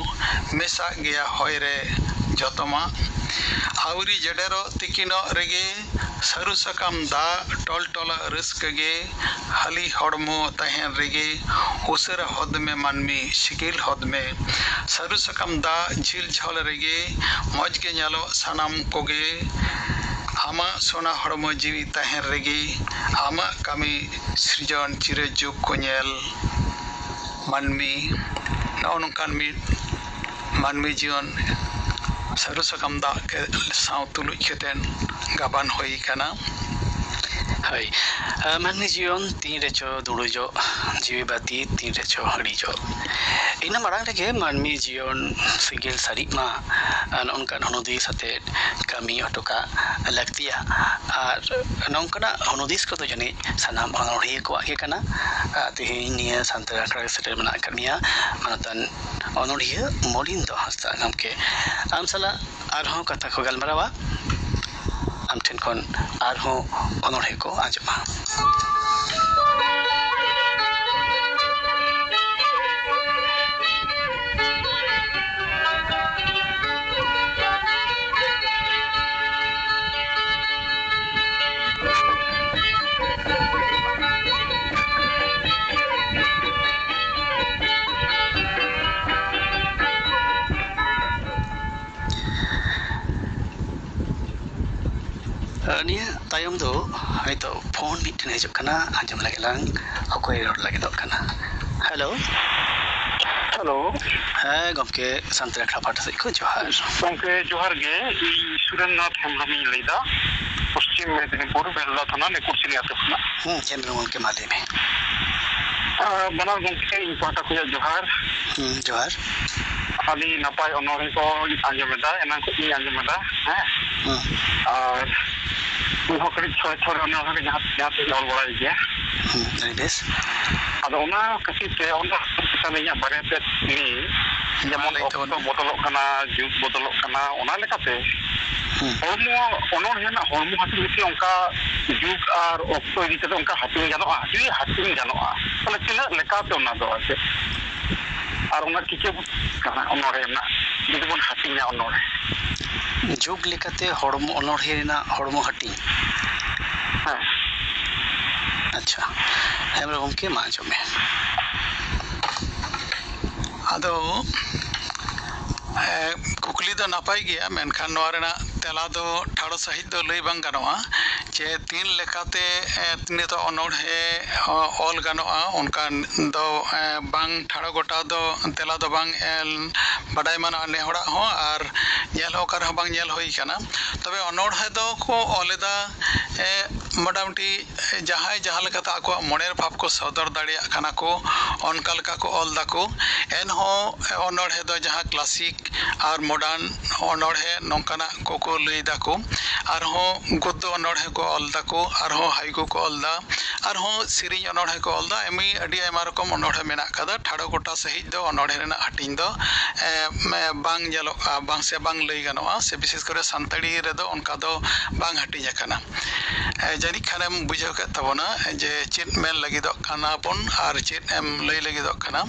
ᱢᱮᱥᱟᱜ ᱜᱮᱭᱟ ᱦᱚᱭ ᱨᱮ ᱡᱚᱛᱚᱢᱟᱜ᱾ ᱟᱹᱣᱨᱤ ᱡᱮᱰᱮᱨᱚᱜ ᱛᱤᱠᱤᱱᱚᱜ ᱨᱮᱜᱮ, ᱥᱟᱹᱨᱩ ᱥᱟᱠᱟᱢ ᱫᱟᱜ ᱴᱚᱞᱴᱚᱞᱟᱜ ᱨᱟᱹᱥᱠᱟᱹ ᱜᱮ᱾ ᱦᱟᱹᱞᱤ ᱦᱚᱲᱢᱚ ᱛᱟᱦᱮᱱ ᱨᱮᱜᱮ, ᱩᱥᱟᱹᱨᱟ ᱦᱚᱫ ᱢᱮ ᱢᱟᱹᱱᱢᱤ, ᱥᱤᱜᱤᱞ ᱦᱚᱫ ᱢᱮ᱾ ᱥᱟᱹᱨᱩ ᱥᱟᱠᱟᱢ ᱫᱟᱜ ᱡᱷᱤᱞ ᱡᱷᱚᱞ ᱨᱮᱜᱮ, ᱢᱚᱡᱽ ᱜᱮ ᱧᱮᱞᱚᱜ ᱥᱟᱱᱟᱢ ᱠᱚᱜᱮ᱾ ᱟᱢᱟᱜ ᱥᱚᱱᱟ ᱦᱚᱲᱢᱚ ᱡᱤᱣᱤ ᱛᱟᱦᱮᱱ ᱨᱮᱜᱮ, ᱟᱢᱟᱜ ᱠᱟᱹᱢᱤ ᱥᱤᱨᱡᱚᱱ ᱪᱤᱨᱟᱹ ᱡᱩᱜᱽ ᱠᱚ ᱧᱮᱞ᱾ ᱢᱟᱹᱱᱢᱤ, ᱱᱚᱜᱼᱚ ᱱᱚᱝᱠᱟᱱ ᱢᱤᱫ ᱢᱟᱹᱱᱢᱤ ᱡᱤᱭᱚᱱ ᱥᱟᱹᱨᱩ ᱥᱟᱠᱟᱢ ᱫᱟᱜ ᱠᱮ-, ᱥᱟᱶ ᱛᱩᱞᱩᱡ ᱠᱟᱛᱮᱫ ᱜᱟᱵᱟᱱ ᱦᱩᱭ ᱠᱟᱱᱟ᱾ ᱦᱳᱭ, ᱟᱸ, ᱢᱟᱹᱱᱢᱤ ᱡᱤᱭᱚᱱ ᱛᱤᱱ ᱨᱮᱪᱚ ᱫᱩᱲᱩᱡᱚᱜ, ᱡᱤᱣᱤ ᱵᱟᱹᱛᱤ ᱛᱤᱱ ᱨᱮᱪᱚ ᱦᱟᱹᱲᱤᱡᱚᱜ᱾ ᱤᱱᱟᱹ ᱢᱟᱲᱟᱝ ᱨᱮᱜᱮ ᱢᱟᱹᱱᱢᱤ ᱡᱤᱭᱚᱱ ᱥᱤᱸᱜᱮᱞ ᱥᱟᱹᱨᱤᱜ ᱢᱟ, ᱟᱨ ᱱᱚᱜᱼᱚ ᱱᱚᱝᱠᱟᱱ ᱦᱩᱱᱩᱫᱤᱥ ᱟᱛᱮᱫ ᱠᱟᱹᱢᱤ ᱦᱚᱴᱚ ᱠᱟᱜ ᱞᱟᱹᱠᱛᱤᱭᱟ᱾ ᱟᱨ ᱱᱚᱝᱠᱟᱱᱟᱜ ᱦᱩᱱᱩᱫᱤᱥ ᱠᱚᱫᱚ ᱡᱟᱹᱱᱤᱡ ᱥᱟᱱᱟᱢ ᱚᱱᱚᱬᱦᱤᱭᱟᱹ ᱠᱚᱣᱟᱜ ᱜᱮ ᱠᱟᱱᱟ᱾ ᱟᱨ ᱛᱮᱦᱮᱧ ᱱᱤᱭᱟᱹ ᱥᱟᱱᱛᱟᱲ ᱟᱠᱷᱲᱟ ᱨᱮ ᱥᱮᱴᱮᱨ ᱢᱮᱱᱟᱜ ᱟᱠᱟᱫ ᱢᱮᱭᱟ ᱢᱟᱱᱚᱛᱟᱱ ᱚᱱᱚᱬᱦᱤᱭᱟᱹ ᱢᱚᱞᱤᱱᱫᱚ ᱦᱟᱸᱥᱫᱟ ᱜᱚᱢᱠᱮ, ᱟᱢ ᱥᱟᱞᱟᱜ ᱟᱨᱦᱚᱸ ᱠᱟᱛᱷᱟ ᱠᱚ ᱜᱟᱞᱢᱟᱨᱟᱣᱟ, ᱟᱢ ᱴᱷᱮᱱ ᱠᱷᱚᱱ ᱟᱨᱦᱚᱸ ᱚᱱᱚᱬᱦᱮ ᱠᱚ ᱟᱸᱡᱚᱢᱟ᱾ ᱱᱤᱭᱟᱹ ᱛᱟᱭᱚᱢ ᱫᱚ ᱦᱚᱭᱛᱚ ᱯᱷᱳᱱ ᱢᱤᱫᱴᱮᱱ ᱦᱤᱡᱩᱜ ᱠᱟᱱᱟ, ᱟᱸᱡᱚᱢ ᱞᱟᱹᱜᱤᱫ ᱞᱟᱝ, ᱚᱠᱚᱭ ᱨᱚᱲ ᱞᱟᱹᱜᱤᱫᱚᱜ ᱠᱟᱱᱟ? ᱦᱮᱞᱳ᱾ ᱦᱮᱞᱳ᱾ ᱦᱮᱸ ᱜᱚᱢᱠᱮ, ᱥᱟᱱᱛᱟᱲ ᱟᱠᱷᱲᱟ ᱯᱟᱦᱴᱟ ᱥᱮᱫ ᱠᱷᱚᱱ ᱡᱚᱦᱟᱨ᱾ ᱜᱚᱢᱠᱮ ᱡᱚᱦᱟᱨ ᱜᱮ, ᱤᱧ ᱥᱩᱨᱮᱱᱫᱨᱚᱱᱟᱛᱷ ᱦᱮᱢᱵᱨᱚᱢᱤᱧ ᱞᱟᱹᱭᱫᱟ, ᱯᱚᱥᱪᱤᱢ ᱢᱮᱫᱤᱱᱤᱯᱩᱨ ᱵᱮᱞᱫᱟ ᱛᱷᱟᱱᱟ ᱱᱮᱠᱩᱨᱥᱤᱱᱤ ᱟᱹᱛᱩ ᱠᱷᱚᱱᱟᱜ᱾ ᱦᱩᱸ, ᱦᱮᱢᱵᱨᱚᱢ ᱜᱚᱢᱠᱮ, ᱢᱟ ᱞᱟᱹᱭ ᱢᱮ᱾ ᱟᱨ ᱵᱟᱱᱟᱨ ᱜᱚᱢᱠᱮ ᱤᱧ ᱯᱟᱦᱴᱟ ᱠᱷᱚᱱᱟᱜ ᱡᱚᱦᱟᱨ᱾ ᱦᱩᱸ, ᱡᱚᱦᱟᱨ᱾ ᱟᱹᱰᱤ ᱱᱟᱯᱟᱭ ᱚᱱᱚᱬᱦᱮ ᱠᱚ ᱟᱸᱡᱚᱢ ᱮᱫᱟ, ᱮᱱᱟᱝ ᱠᱷᱚᱱ ᱤᱧ ᱟᱸᱡᱚᱢ ᱮᱫᱟ, ᱦᱮᱸ᱾ ᱦᱩᱸ᱾ ᱟᱨ ᱤᱧ ᱦᱚᱸ ᱠᱟᱹᱴᱤᱡ ᱪᱷᱚᱲᱟ ᱪᱷᱚᱲᱟ ᱚᱱᱚᱬᱦᱮ ᱡᱟᱦᱟᱸ, ᱡᱟᱦᱟᱸ ᱛᱤᱥ ᱚᱞ ᱵᱟᱲᱟᱭ ᱜᱮᱭᱟ᱾ ᱦᱩᱸ, ᱟᱹᱰᱤ ᱵᱮᱥ᱾ ᱟᱫᱚ ᱚᱱᱟ ᱠᱷᱟᱹᱛᱤᱨ ᱛᱮ ᱚᱱᱟ ᱪᱮᱛᱟᱱ ᱨᱮ ᱤᱧᱟᱹᱜ ᱵᱟᱨᱭᱟ ᱯᱮᱭᱟ ᱠᱩᱠᱞᱤ, ᱢᱟ ᱡᱮᱢᱚᱱ ᱞᱟᱹᱭ ᱛᱟᱵᱚᱱ ᱚᱠᱛᱚ ᱢᱮ᱾ ᱵᱚᱫᱚᱞᱚᱜ ᱠᱟᱱᱟ, ᱡᱩᱜᱽ ᱵᱚᱫᱚᱞᱚᱜ ᱠᱟᱱᱟ, ᱚᱱᱟ ᱞᱮᱠᱟᱛᱮ ᱦᱩᱸ᱾ ᱦᱚᱲᱢᱚ, ᱚᱱᱚᱬᱦᱮ ᱨᱮᱱᱟᱜ ᱦᱚᱲᱢᱚ ᱦᱟᱹᱴᱤᱧ ᱢᱤᱫᱴᱮᱱ ᱚᱱᱠᱟ ᱡᱩᱜᱽ ᱟᱨ ᱚᱠᱛᱚ ᱤᱫᱤ ᱠᱟᱛᱮ ᱚᱱᱠᱟ ᱦᱟᱹᱴᱤᱧ ᱜᱟᱱᱚᱜᱼᱟ? ᱦᱟᱹᱴᱤᱧ, ᱦᱟᱹᱴᱤᱧ ᱜᱟᱱᱚᱜᱼᱟ᱾ ᱛᱟᱦᱞᱮ ᱛᱤᱱᱟᱹᱜ ᱞᱮᱠᱟᱛᱮ ᱚᱱᱟ ᱫᱚ ᱟᱨ ᱪᱮᱫ? ᱟᱨ ᱚᱱᱟ ᱪᱤᱠᱟᱹ ᱠᱟᱱᱟ ᱚᱱᱚᱬᱦᱮ ᱨᱮᱱᱟᱜ, ᱡᱩᱫᱤ ᱵᱚᱱ ᱦᱟᱹᱴᱤᱧᱟ ᱚᱱᱚᱬᱦᱮ? ᱡᱩᱜᱽ ᱞᱮᱠᱟᱛᱮ ᱦᱚᱲᱢᱚ, ᱚᱱᱚᱬᱦᱮ ᱨᱮᱱᱟᱜ ᱦᱚᱲᱢᱚ ᱦᱟᱹᱴᱤᱧ᱾ ᱦᱮᱸ᱾ ᱟᱪᱪᱷᱟ, ᱦᱮᱢᱵᱨᱚᱢ ᱜᱚᱢᱠᱮ, ᱢᱟ ᱟᱸᱡᱚᱢ ᱢᱮ᱾ ᱟᱫᱚ, ᱮ, ᱠᱩᱠᱞᱤ ᱫᱚ ᱱᱟᱯᱟᱭ ᱜᱮᱭᱟ, ᱢᱮᱱᱠᱷᱟᱱ ᱱᱚᱣᱟ ᱨᱮᱱᱟᱜ ᱛᱮᱞᱟ ᱫᱚ ᱴᱷᱟᱲᱚ ᱥᱟᱺᱦᱤᱡ ᱫᱚ ᱞᱟᱹᱭ ᱵᱟᱝ ᱜᱟᱱᱚᱜᱼᱟ, ᱡᱮ ᱛᱤᱱ ᱞᱮᱠᱟᱛᱮ, ᱮ, ᱱᱤᱛᱚᱜ ᱚᱱᱚᱬᱦᱮ, ᱚ, ᱚᱞ ᱜᱟᱱᱚᱜᱼᱟ, ᱚᱱᱠᱟᱱ ᱫᱚ, ᱮ, ᱵᱟᱝ ᱴᱷᱟᱲᱚ ᱜᱚᱴᱟ ᱫᱚ ᱛᱮᱞᱟ ᱫᱚ ᱵᱟᱝ, ᱮ, ᱵᱟᱰᱟᱭ ᱢᱟᱱᱟᱜᱼᱟ ᱱᱮ ᱦᱚᱲᱟᱜ ᱦᱚᱸ, ᱟᱨ ᱧᱮᱞ ᱦᱚᱸ ᱚᱠᱟ ᱨᱮᱦᱚᱸ ᱵᱟᱝ ᱧᱮᱞ ᱦᱩᱭ ᱠᱟᱱᱟ᱾ ᱛᱚᱵᱮ ᱚᱱᱚᱬᱦᱮ ᱫᱚ ᱠᱚ ᱚᱞ ᱮᱫᱟ, ᱮ, ᱢᱚᱴᱟᱢᱩᱴᱤ ᱡᱟᱦᱟᱸᱭ ᱡᱟᱦᱟᱸ ᱞᱮᱠᱟᱛᱮ ᱟᱠᱚᱣᱟᱜ ᱢᱚᱱᱮᱨ ᱵᱷᱟᱵᱽ ᱠᱚ ᱥᱚᱫᱚᱨ ᱫᱟᱲᱮᱭᱟᱜ ᱠᱟᱱᱟ ᱠᱚ, ᱚᱱᱠᱟ ᱞᱮᱠᱟ ᱠᱚ ᱚᱞ ᱫᱟᱠᱚ᱾ ᱮᱱᱦᱚᱸ ᱚᱱᱚᱬᱦᱮ ᱫᱚ ᱡᱟᱦᱟᱸ ᱠᱞᱟᱥᱤᱠ ᱟᱨ ᱢᱚᱰᱟᱨᱱ ᱚᱱᱚᱬᱦᱮ ᱱᱚᱝᱠᱟᱱᱟᱜ ᱠᱚᱠᱚ ᱞᱟᱹᱭ ᱫᱟᱠᱚ᱾ ᱟᱨᱦᱚᱸ ᱜᱚᱫᱽᱫᱚ ᱚᱱᱚᱬᱦᱮ ᱠᱚ ᱚᱞ ᱫᱟᱠᱚ, ᱟᱨᱦᱚᱸ ᱦᱟᱭᱠᱩ ᱠᱚ ᱚᱞ ᱫᱟ, ᱟᱨᱦᱚᱸ ᱥᱮᱨᱮᱧ ᱚᱱᱚᱬᱦᱮ ᱠᱚ ᱚᱞ ᱫᱟ᱾ ᱮᱢᱱᱤ ᱟᱹᱰᱤ ᱟᱭᱢᱟ ᱨᱚᱠᱚᱢ ᱚᱱᱚᱬᱦᱮ ᱢᱮᱱᱟᱜ ᱠᱟᱫᱟ᱾ ᱴᱷᱟᱲᱚ ᱜᱚᱴᱟ ᱥᱟᱺᱦᱤᱡ ᱫᱚ ᱚᱱᱚᱬᱦᱮ ᱨᱮᱱᱟᱜ ᱦᱟᱹᱴᱤᱧ ᱫᱚ, ᱮ, ᱢᱮ, ᱵᱟᱝ ᱧᱮᱞᱚᱜᱼᱟ, ᱵᱟᱝ ᱥᱮ ᱵᱟᱝ ᱞᱟᱹᱭ ᱜᱟᱱᱚᱜᱼᱟ, ᱥᱮ ᱵᱤᱥᱮᱥ ᱠᱚᱨᱮ ᱥᱟᱱᱛᱟᱲᱤ ᱨᱮᱫᱚ ᱚᱱᱠᱟ ᱫᱚ ᱵᱟᱝ ᱦᱟᱹᱴᱤᱧ ᱟᱠᱟᱱᱟ᱾ ᱮ, ᱡᱟᱹᱱᱤᱡ ᱠᱷᱟᱱᱮᱢ ᱵᱩᱡᱷᱟᱹᱣ ᱠᱮᱫ ᱛᱟᱵᱚᱱᱟ ᱡᱮ ᱪᱮᱫ ᱢᱮᱱ ᱞᱟᱹᱜᱤᱫᱚᱜ ᱠᱟᱱᱟ ᱵᱚᱱ ᱟᱨ ᱪᱮᱫ ᱮᱢ ᱞᱟᱹᱭ ᱞᱟᱹᱜᱤᱫᱚᱜ ᱠᱟᱱᱟ᱾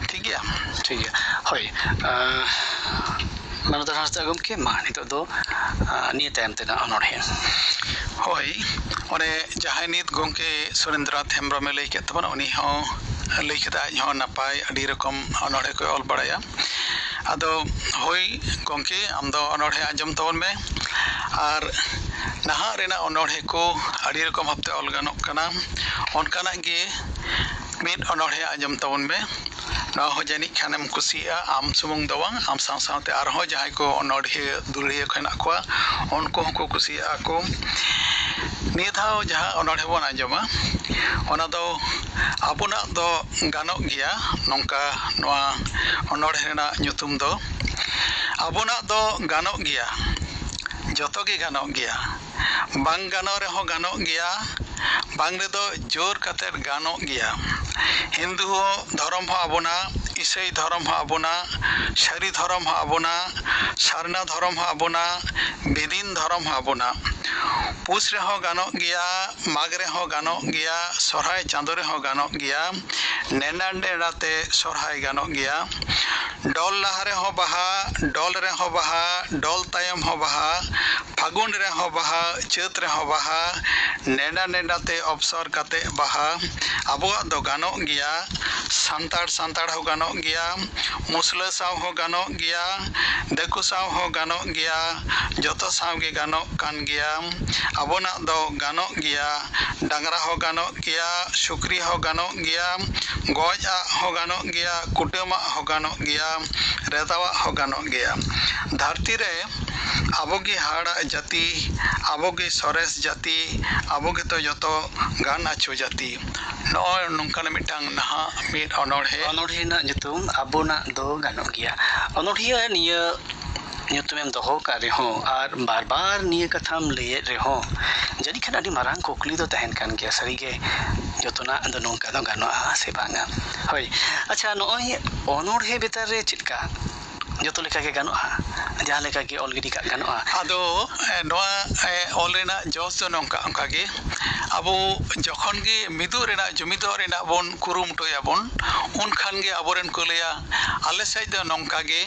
ᱴᱷᱤᱠ ᱜᱮᱭᱟ? ᱴᱷᱤᱠ ᱜᱮᱭᱟ, ᱦᱳᱭ᱾ ᱟᱸ, ᱢᱟᱱᱚᱛ ᱦᱟᱸᱥᱫᱟ ᱜᱚᱢᱠᱮ, ᱢᱟ ᱱᱤᱛᱚᱜ ᱫᱚ, ᱟᱸ, ᱱᱤᱭᱟᱹ ᱛᱟᱭᱚᱢ ᱛᱮᱱᱟᱜ ᱚᱱᱚᱬᱦᱮ᱾ ᱦᱳᱭ, ᱚᱱᱮ ᱡᱟᱦᱟᱸᱭ ᱱᱤᱛ ᱜᱚᱢᱠᱮ ᱥᱩᱨᱮᱱᱫᱨᱚᱱᱟᱛᱷ ᱦᱮᱢᱵᱨᱚᱢᱮ ᱞᱟᱹᱭ ᱠᱮᱫ ᱛᱟᱵᱚᱱᱟ, ᱩᱱᱤ ᱦᱚᱸ ᱞᱟᱹᱭ ᱠᱮᱫᱟ, ᱟᱡ ᱦᱚᱸ ᱱᱟᱯᱟᱭ ᱟᱹᱰᱤ ᱨᱚᱠᱚᱢ ᱚᱱᱚᱬᱦᱮ ᱠᱚᱭ ᱚᱞ ᱵᱟᱲᱟᱭᱟ᱾ ᱟᱫᱚ ᱦᱳᱭ ᱜᱚᱢᱠᱮ, ᱟᱢ ᱫᱚ ᱚᱱᱚᱬᱦᱮ ᱟᱸᱡᱚᱢ ᱛᱟᱵᱚᱱ ᱢᱮ᱾ ᱟᱨ ᱱᱟᱦᱟᱜ ᱨᱮᱱᱟᱜ ᱚᱱᱚᱬᱦᱮ ᱠᱚ ᱟᱹᱰᱤ ᱨᱚᱠᱚᱢ ᱵᱷᱟᱵᱛᱮ ᱚᱞ ᱜᱟᱱᱚᱜ ᱠᱟᱱᱟ, ᱚᱱᱠᱟᱱᱟᱜ ᱜᱮ ᱢᱤᱫ ᱚᱱᱚᱬᱦᱮ ᱟᱸᱡᱚᱢ ᱛᱟᱵᱚᱱ ᱢᱮ᱾ ᱱᱚᱣᱟ ᱦᱚᱸ ᱡᱟᱹᱱᱤᱡ ᱠᱷᱟᱱᱮᱢ ᱠᱩᱥᱤᱭᱟᱜᱼᱟ, ᱟᱢ ᱥᱩᱢᱩᱝ ᱫᱚ ᱵᱟᱝ, ᱟᱢ ᱥᱟᱶ ᱥᱟᱶᱛᱮ ᱟᱨᱦᱚᱸ ᱡᱟᱦᱟᱸᱭ ᱠᱚ ᱚᱱᱚᱬᱦᱤᱭᱟᱹ ᱫᱩᱞᱟᱹᱲᱤᱭᱟᱹ ᱠᱚ ᱦᱮᱱᱟᱜ ᱠᱚᱣᱟ, ᱩᱱᱠᱩ ᱦᱚᱸᱠᱚ ᱠᱩᱥᱤᱭᱟᱜᱼᱟ ᱠᱚ᱾ ᱱᱤᱭᱟᱹ ᱫᱷᱟᱣ ᱡᱟᱦᱟᱸ ᱚᱱᱚᱬᱦᱮ ᱵᱚᱱ ᱟᱸᱡᱚᱢᱟ, ᱚᱱᱟ ᱫᱚ ᱟᱵᱚᱱᱟᱜ ᱫᱚ ᱜᱟᱱᱚᱜ ᱜᱮᱭᱟ, ᱱᱚᱝᱠᱟ ᱱᱚᱣᱟ ᱚᱱᱚᱬᱦᱮ ᱨᱮᱱᱟᱜ ᱧᱩᱛᱩᱢ ᱫᱚ, ᱟᱵᱚᱱᱟᱜ ᱫᱚ ᱜᱟᱱᱚᱜ ᱜᱮᱭᱟ, ᱡᱚᱛᱚ ᱜᱮ ᱜᱟᱱᱚᱜ ᱜᱮᱭᱟ᱾ ᱵᱟᱝ ᱜᱟᱱᱚᱜ ᱨᱮᱦᱚᱸ ᱜᱟᱱᱚᱜ ᱜᱮᱭᱟ, ᱵᱟᱝ ᱨᱮᱫᱚ ᱡᱳᱨ ᱠᱟᱛᱮᱫ ᱜᱟᱱᱚᱜ ᱜᱮᱭᱟ᱾ ᱦᱤᱱᱫᱩ ᱦᱚᱸ ᱫᱷᱚᱨᱚᱢ ᱦᱚᱸ ᱟᱵᱚᱱᱟᱜ, ᱤᱥᱟᱹᱭ ᱫᱷᱚᱨᱚᱢ ᱦᱚᱸ ᱟᱵᱚᱱᱟᱜ, ᱥᱟᱹᱨᱤ ᱫᱷᱚᱨᱚᱢ ᱦᱚᱸ ᱟᱵᱚᱱᱟᱜ, ᱥᱟᱨᱱᱟ ᱫᱷᱚᱨᱚᱢ ᱦᱚᱸ ᱟᱵᱚᱱᱟᱜ, ᱵᱮᱫᱤᱱ ᱫᱷᱚᱨᱚᱢ ᱦᱚᱸ ᱟᱵᱚᱱᱟᱜ᱾ ᱯᱩᱥ ᱨᱮᱦᱚᱸ ᱜᱟᱱᱚᱜ ᱜᱮᱭᱟ, ᱢᱟᱜᱽ ᱨᱮᱦᱚᱸ ᱜᱟᱱᱚᱜ ᱜᱮᱭᱟ, ᱥᱚᱨᱦᱟᱭ ᱪᱟᱸᱫᱳ ᱨᱮᱦᱚᱸ ᱜᱟᱱᱚᱜ ᱜᱮᱭᱟ, ᱱᱮᱰᱟ ᱱᱮᱰᱟ ᱛᱮ ᱥᱚᱨᱦᱟᱭ ᱜᱟᱱᱚᱜ ᱜᱮᱭᱟ᱾ ᱰᱚᱞ ᱞᱟᱦᱟ ᱨᱮᱦᱚᱸ ᱵᱟᱦᱟ, ᱰᱚᱞ ᱨᱮᱦᱚᱸ ᱵᱟᱦᱟ, ᱰᱚᱞ ᱛᱟᱭᱚᱢ ᱦᱚᱸ ᱵᱟᱦᱟ, ᱯᱷᱟᱹᱜᱩᱱ ᱨᱮᱦᱚᱸ ᱵᱟᱦᱟ, ᱪᱟᱹᱛ ᱨᱮᱦᱚᱸ ᱵᱟᱦᱟ, ᱱᱮᱰᱟ ᱱᱮᱰᱟ ᱛᱮ ᱚᱯᱥᱚᱨ ᱠᱟᱛᱮ ᱵᱟᱦᱟ᱾ ᱟᱵᱚᱣᱟᱜ ᱫᱚ ᱜᱟᱱᱚᱜ ᱜᱮᱭᱟ, ᱥᱟᱱᱛᱟᱲ ᱥᱟᱱᱛᱟᱲ ᱦᱚᱸ ᱜᱟᱱᱚᱜ ᱜᱮᱭᱟ, ᱢᱩᱥᱞᱟᱹ ᱥᱟᱶ ᱦᱚᱸ ᱜᱟᱱᱚᱜ ᱜᱮᱭᱟ, ᱫᱤᱠᱩ ᱥᱟᱶ ᱦᱚᱸ ᱜᱟᱱᱚᱜ ᱜᱮᱭᱟ, ᱡᱚᱛᱚ ᱥᱟᱶ ᱜᱮ ᱜᱟᱱᱚᱜ ᱠᱟᱱ ᱜᱮᱭᱟ᱾ ᱟᱵᱚᱱᱟᱜ ᱫᱚ ᱜᱟᱱᱚᱜ ᱜᱮᱭᱟ, ᱰᱟᱝᱨᱟ ᱦᱚᱸ ᱜᱟᱱᱚᱜ ᱜᱮᱭᱟ, ᱥᱩᱠᱨᱤ ᱦᱚᱸ ᱜᱟᱱᱚᱜ ᱜᱮᱭᱟ, ᱜᱚᱡ ᱟᱜ ᱦᱚᱸ ᱜᱟᱱᱚᱜ ᱜᱮᱭᱟ, ᱠᱩᱴᱟᱹᱢᱟᱜ ᱦᱚᱸ ᱜᱟᱱᱚᱜ ᱜᱮᱭᱟ, ᱨᱮᱛᱟᱣᱟᱜ ᱦᱚᱸ ᱜᱟᱱᱚᱜ ᱜᱮᱭᱟ᱾ ᱫᱷᱟᱹᱨᱛᱤ ᱨᱮ ᱟᱵᱚ ᱜᱮ ᱦᱟᱦᱟᱲᱟᱜ ᱡᱟᱹᱛᱤ, ᱟᱵᱚ ᱜᱮ ᱥᱚᱨᱮᱥ ᱡᱟᱹᱛᱤ, ᱟᱵᱚ ᱜᱮᱛᱚ ᱡᱚᱛᱚ ᱜᱟᱱ ᱟᱪᱷᱩ ᱡᱟᱹᱛᱤ᱾ ᱱᱚᱜᱼᱚᱭ ᱱᱚᱝᱠᱟᱱ ᱢᱤᱫᱴᱟᱝ ᱱᱟᱦᱟᱜ ᱢᱤᱫ ᱚᱱᱚᱬᱦᱮ᱾ ᱚᱱᱚᱬᱦᱮ ᱨᱮᱱᱟᱜ ᱧᱩᱛᱩᱢ ᱟᱵᱚᱱᱟᱜ ᱫᱚ ᱜᱟᱱᱚᱜ ᱜᱮᱭᱟ᱾ ᱚᱱᱚᱬᱦᱤᱭᱟᱹ ᱱᱤᱭᱟᱹ ᱧᱩᱛᱩᱢᱮᱢ ᱫᱚᱦᱚ ᱠᱟᱜ ᱨᱮᱦᱚᱸ ᱟᱨ ᱵᱟᱨ ᱵᱟᱨ ᱱᱤᱭᱟᱹ ᱠᱟᱛᱷᱟᱢ ᱞᱟᱹᱭᱮᱫ ᱨᱮᱦᱚᱸ, ᱡᱟᱹᱱᱤᱡ ᱠᱷᱟᱱ ᱟᱹᱰᱤ ᱢᱟᱨᱟᱝ ᱠᱩᱠᱞᱤ ᱫᱚ ᱛᱟᱦᱮᱱ ᱠᱟᱱ ᱜᱮᱭᱟ, ᱥᱟᱹᱨᱤᱜᱮ ᱡᱚᱛᱚᱱᱟᱜ ᱫᱚ ᱱᱚᱝᱠᱟ ᱫᱚ ᱜᱟᱱᱚᱜᱼᱟ ᱥᱮ ᱵᱟᱝᱟ? ᱦᱳᱭ, ᱟᱪᱪᱷᱟ, ᱱᱚᱜᱼᱚᱭ ᱚᱱᱚᱬᱦᱮ ᱵᱷᱤᱛᱟᱹᱨ ᱨᱮ ᱪᱮᱫ ᱞᱮᱠᱟ? ᱡᱚᱛᱚ ᱞᱮᱠᱟᱜᱮ ᱜᱟᱱᱚᱜᱼᱟ, ᱡᱟᱦᱟᱸ ᱞᱮᱠᱟᱜᱮ ᱚᱞ ᱜᱤᱰᱤ ᱠᱟᱜ ᱜᱟᱱᱚᱜᱼᱟ᱾ ᱟᱫᱚ, ᱮ, ᱱᱚᱣᱟ, ᱮ, ᱚᱞ ᱨᱮᱱᱟᱜ ᱡᱚᱥ ᱫᱚ ᱱᱚᱝᱠᱟ, ᱚᱱᱠᱟᱜᱮ ᱟᱵᱚ ᱡᱚᱠᱷᱚᱱ ᱜᱮ ᱢᱤᱫᱚᱜ ᱨᱮᱱᱟᱜ, ᱡᱩᱢᱤᱫᱚᱜ ᱨᱮᱱᱟᱜ ᱵᱚᱱ ᱠᱩᱨᱩᱢᱩᱴᱩᱭᱟᱵᱚᱱ, ᱩᱱᱠᱷᱟᱱ ᱜᱮ ᱟᱵᱚᱨᱮᱱ ᱠᱚ ᱞᱟᱹᱭᱟ, "ᱟᱞᱮ ᱥᱮᱫ ᱫᱚ ᱱᱚᱝᱠᱟ ᱜᱮ,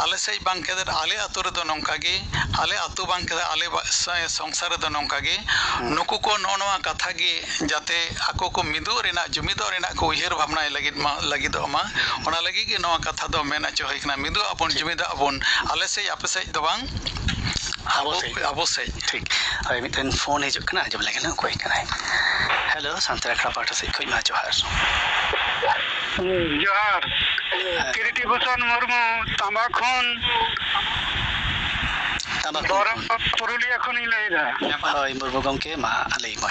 ᱟᱞᱮ ᱥᱮᱫ ᱵᱟᱝ ᱠᱟᱛᱮ ᱟᱞᱮ ᱟᱹᱛᱩ ᱨᱮᱫᱚ ᱱᱚᱝᱠᱟ ᱜᱮ, ᱟᱞᱮ ᱟᱹᱛᱩ ᱵᱟᱝ ᱠᱟᱛᱮ ᱟᱞᱮ ᱵᱟ-, ᱥᱚ-, ᱥᱚᱝᱥᱟᱨ ᱨᱮᱫᱚ ᱱᱚᱝᱠᱟ ᱜᱮ᱾" ᱦᱩᱸ᱾ ᱱᱩᱠᱩ ᱠᱚ ᱱᱚᱜᱼᱚ ᱱᱚᱣᱟ ᱠᱟᱛᱷᱟ ᱜᱮ ᱡᱟᱛᱮ ᱟᱠᱚ ᱠᱚ ᱢᱤᱫᱚᱜ ᱨᱮᱱᱟᱜ, ᱡᱩᱢᱤᱫᱚᱜ ᱨᱮᱱᱟᱜ ᱠᱚ ᱩᱭᱦᱟᱹᱨ ᱵᱷᱟᱵᱽᱱᱟᱭ ᱞᱟᱹᱜᱤᱫ ᱢᱟ, ᱞᱟᱹᱜᱤᱫᱚᱜ ᱢᱟ, ᱦᱩᱸ᱾ ᱚᱱᱟ ᱞᱟᱹᱜᱤᱫ ᱜᱮ ᱱᱚᱣᱟ ᱠᱟᱛᱷᱟ ᱫᱚ ᱢᱮᱱ ᱦᱚᱪᱚ ᱦᱩᱭ ᱠᱟᱱᱟ, ᱢᱤᱫᱚᱜ ᱟᱵᱚᱱ, ᱴᱷᱤᱠ᱾ ᱡᱩᱢᱤᱫᱚᱜ ᱟᱵᱚᱱ, ᱟᱞᱮ ᱥᱮᱫ ᱟᱯᱮ ᱥᱮᱫ ᱫᱚ ᱵᱟᱝ, ᱟᱵᱚ ᱟᱵᱚ, ᱥᱮᱫ᱾ ᱟᱵᱚ ᱥᱮᱫ᱾ ᱴᱷᱤᱠ᱾ ᱦᱳᱭ, ᱢᱤᱫᱴᱮᱱ ᱯᱷᱳᱱ ᱦᱤᱡᱩᱜ ᱠᱟᱱᱟ, ᱟᱸᱡᱚᱢ ᱞᱮᱜᱮ ᱱᱟᱜ ᱚᱠᱚᱭ ᱠᱟᱱᱟᱭ᱾ ᱦᱮᱞᱳ, ᱥᱟᱱᱛᱟᱲ ᱟᱠᱷᱲᱟ ᱯᱟᱦᱴᱟ ᱥᱮᱫ ᱠᱷᱚᱱ ᱢᱟ ᱡᱚᱦᱟᱨ᱾ ᱦᱩᱸ, ᱡᱚᱦᱟᱨ᱾ ᱦᱮᱸ᱾ ᱠᱤᱨᱤᱴᱤ ᱵᱷᱩᱥᱚᱱ ᱢᱩᱨᱢᱩ, ᱛᱟᱢᱵᱟ ᱠᱷᱚᱱ᱾ ᱛᱟᱢᱵᱟ ᱠᱷᱚᱱ᱾ ᱵᱚᱨᱚ ᱯᱩᱨᱩᱞᱤᱭᱟᱹ ᱠᱷᱚᱱᱤᱧ ᱞᱟᱹᱭᱫᱟ᱾ ᱦᱳᱭ, ᱢᱩᱨᱢᱩ ᱜᱚᱢᱠᱮ, ᱢᱟ ᱞᱟᱹᱭ ᱢᱮ᱾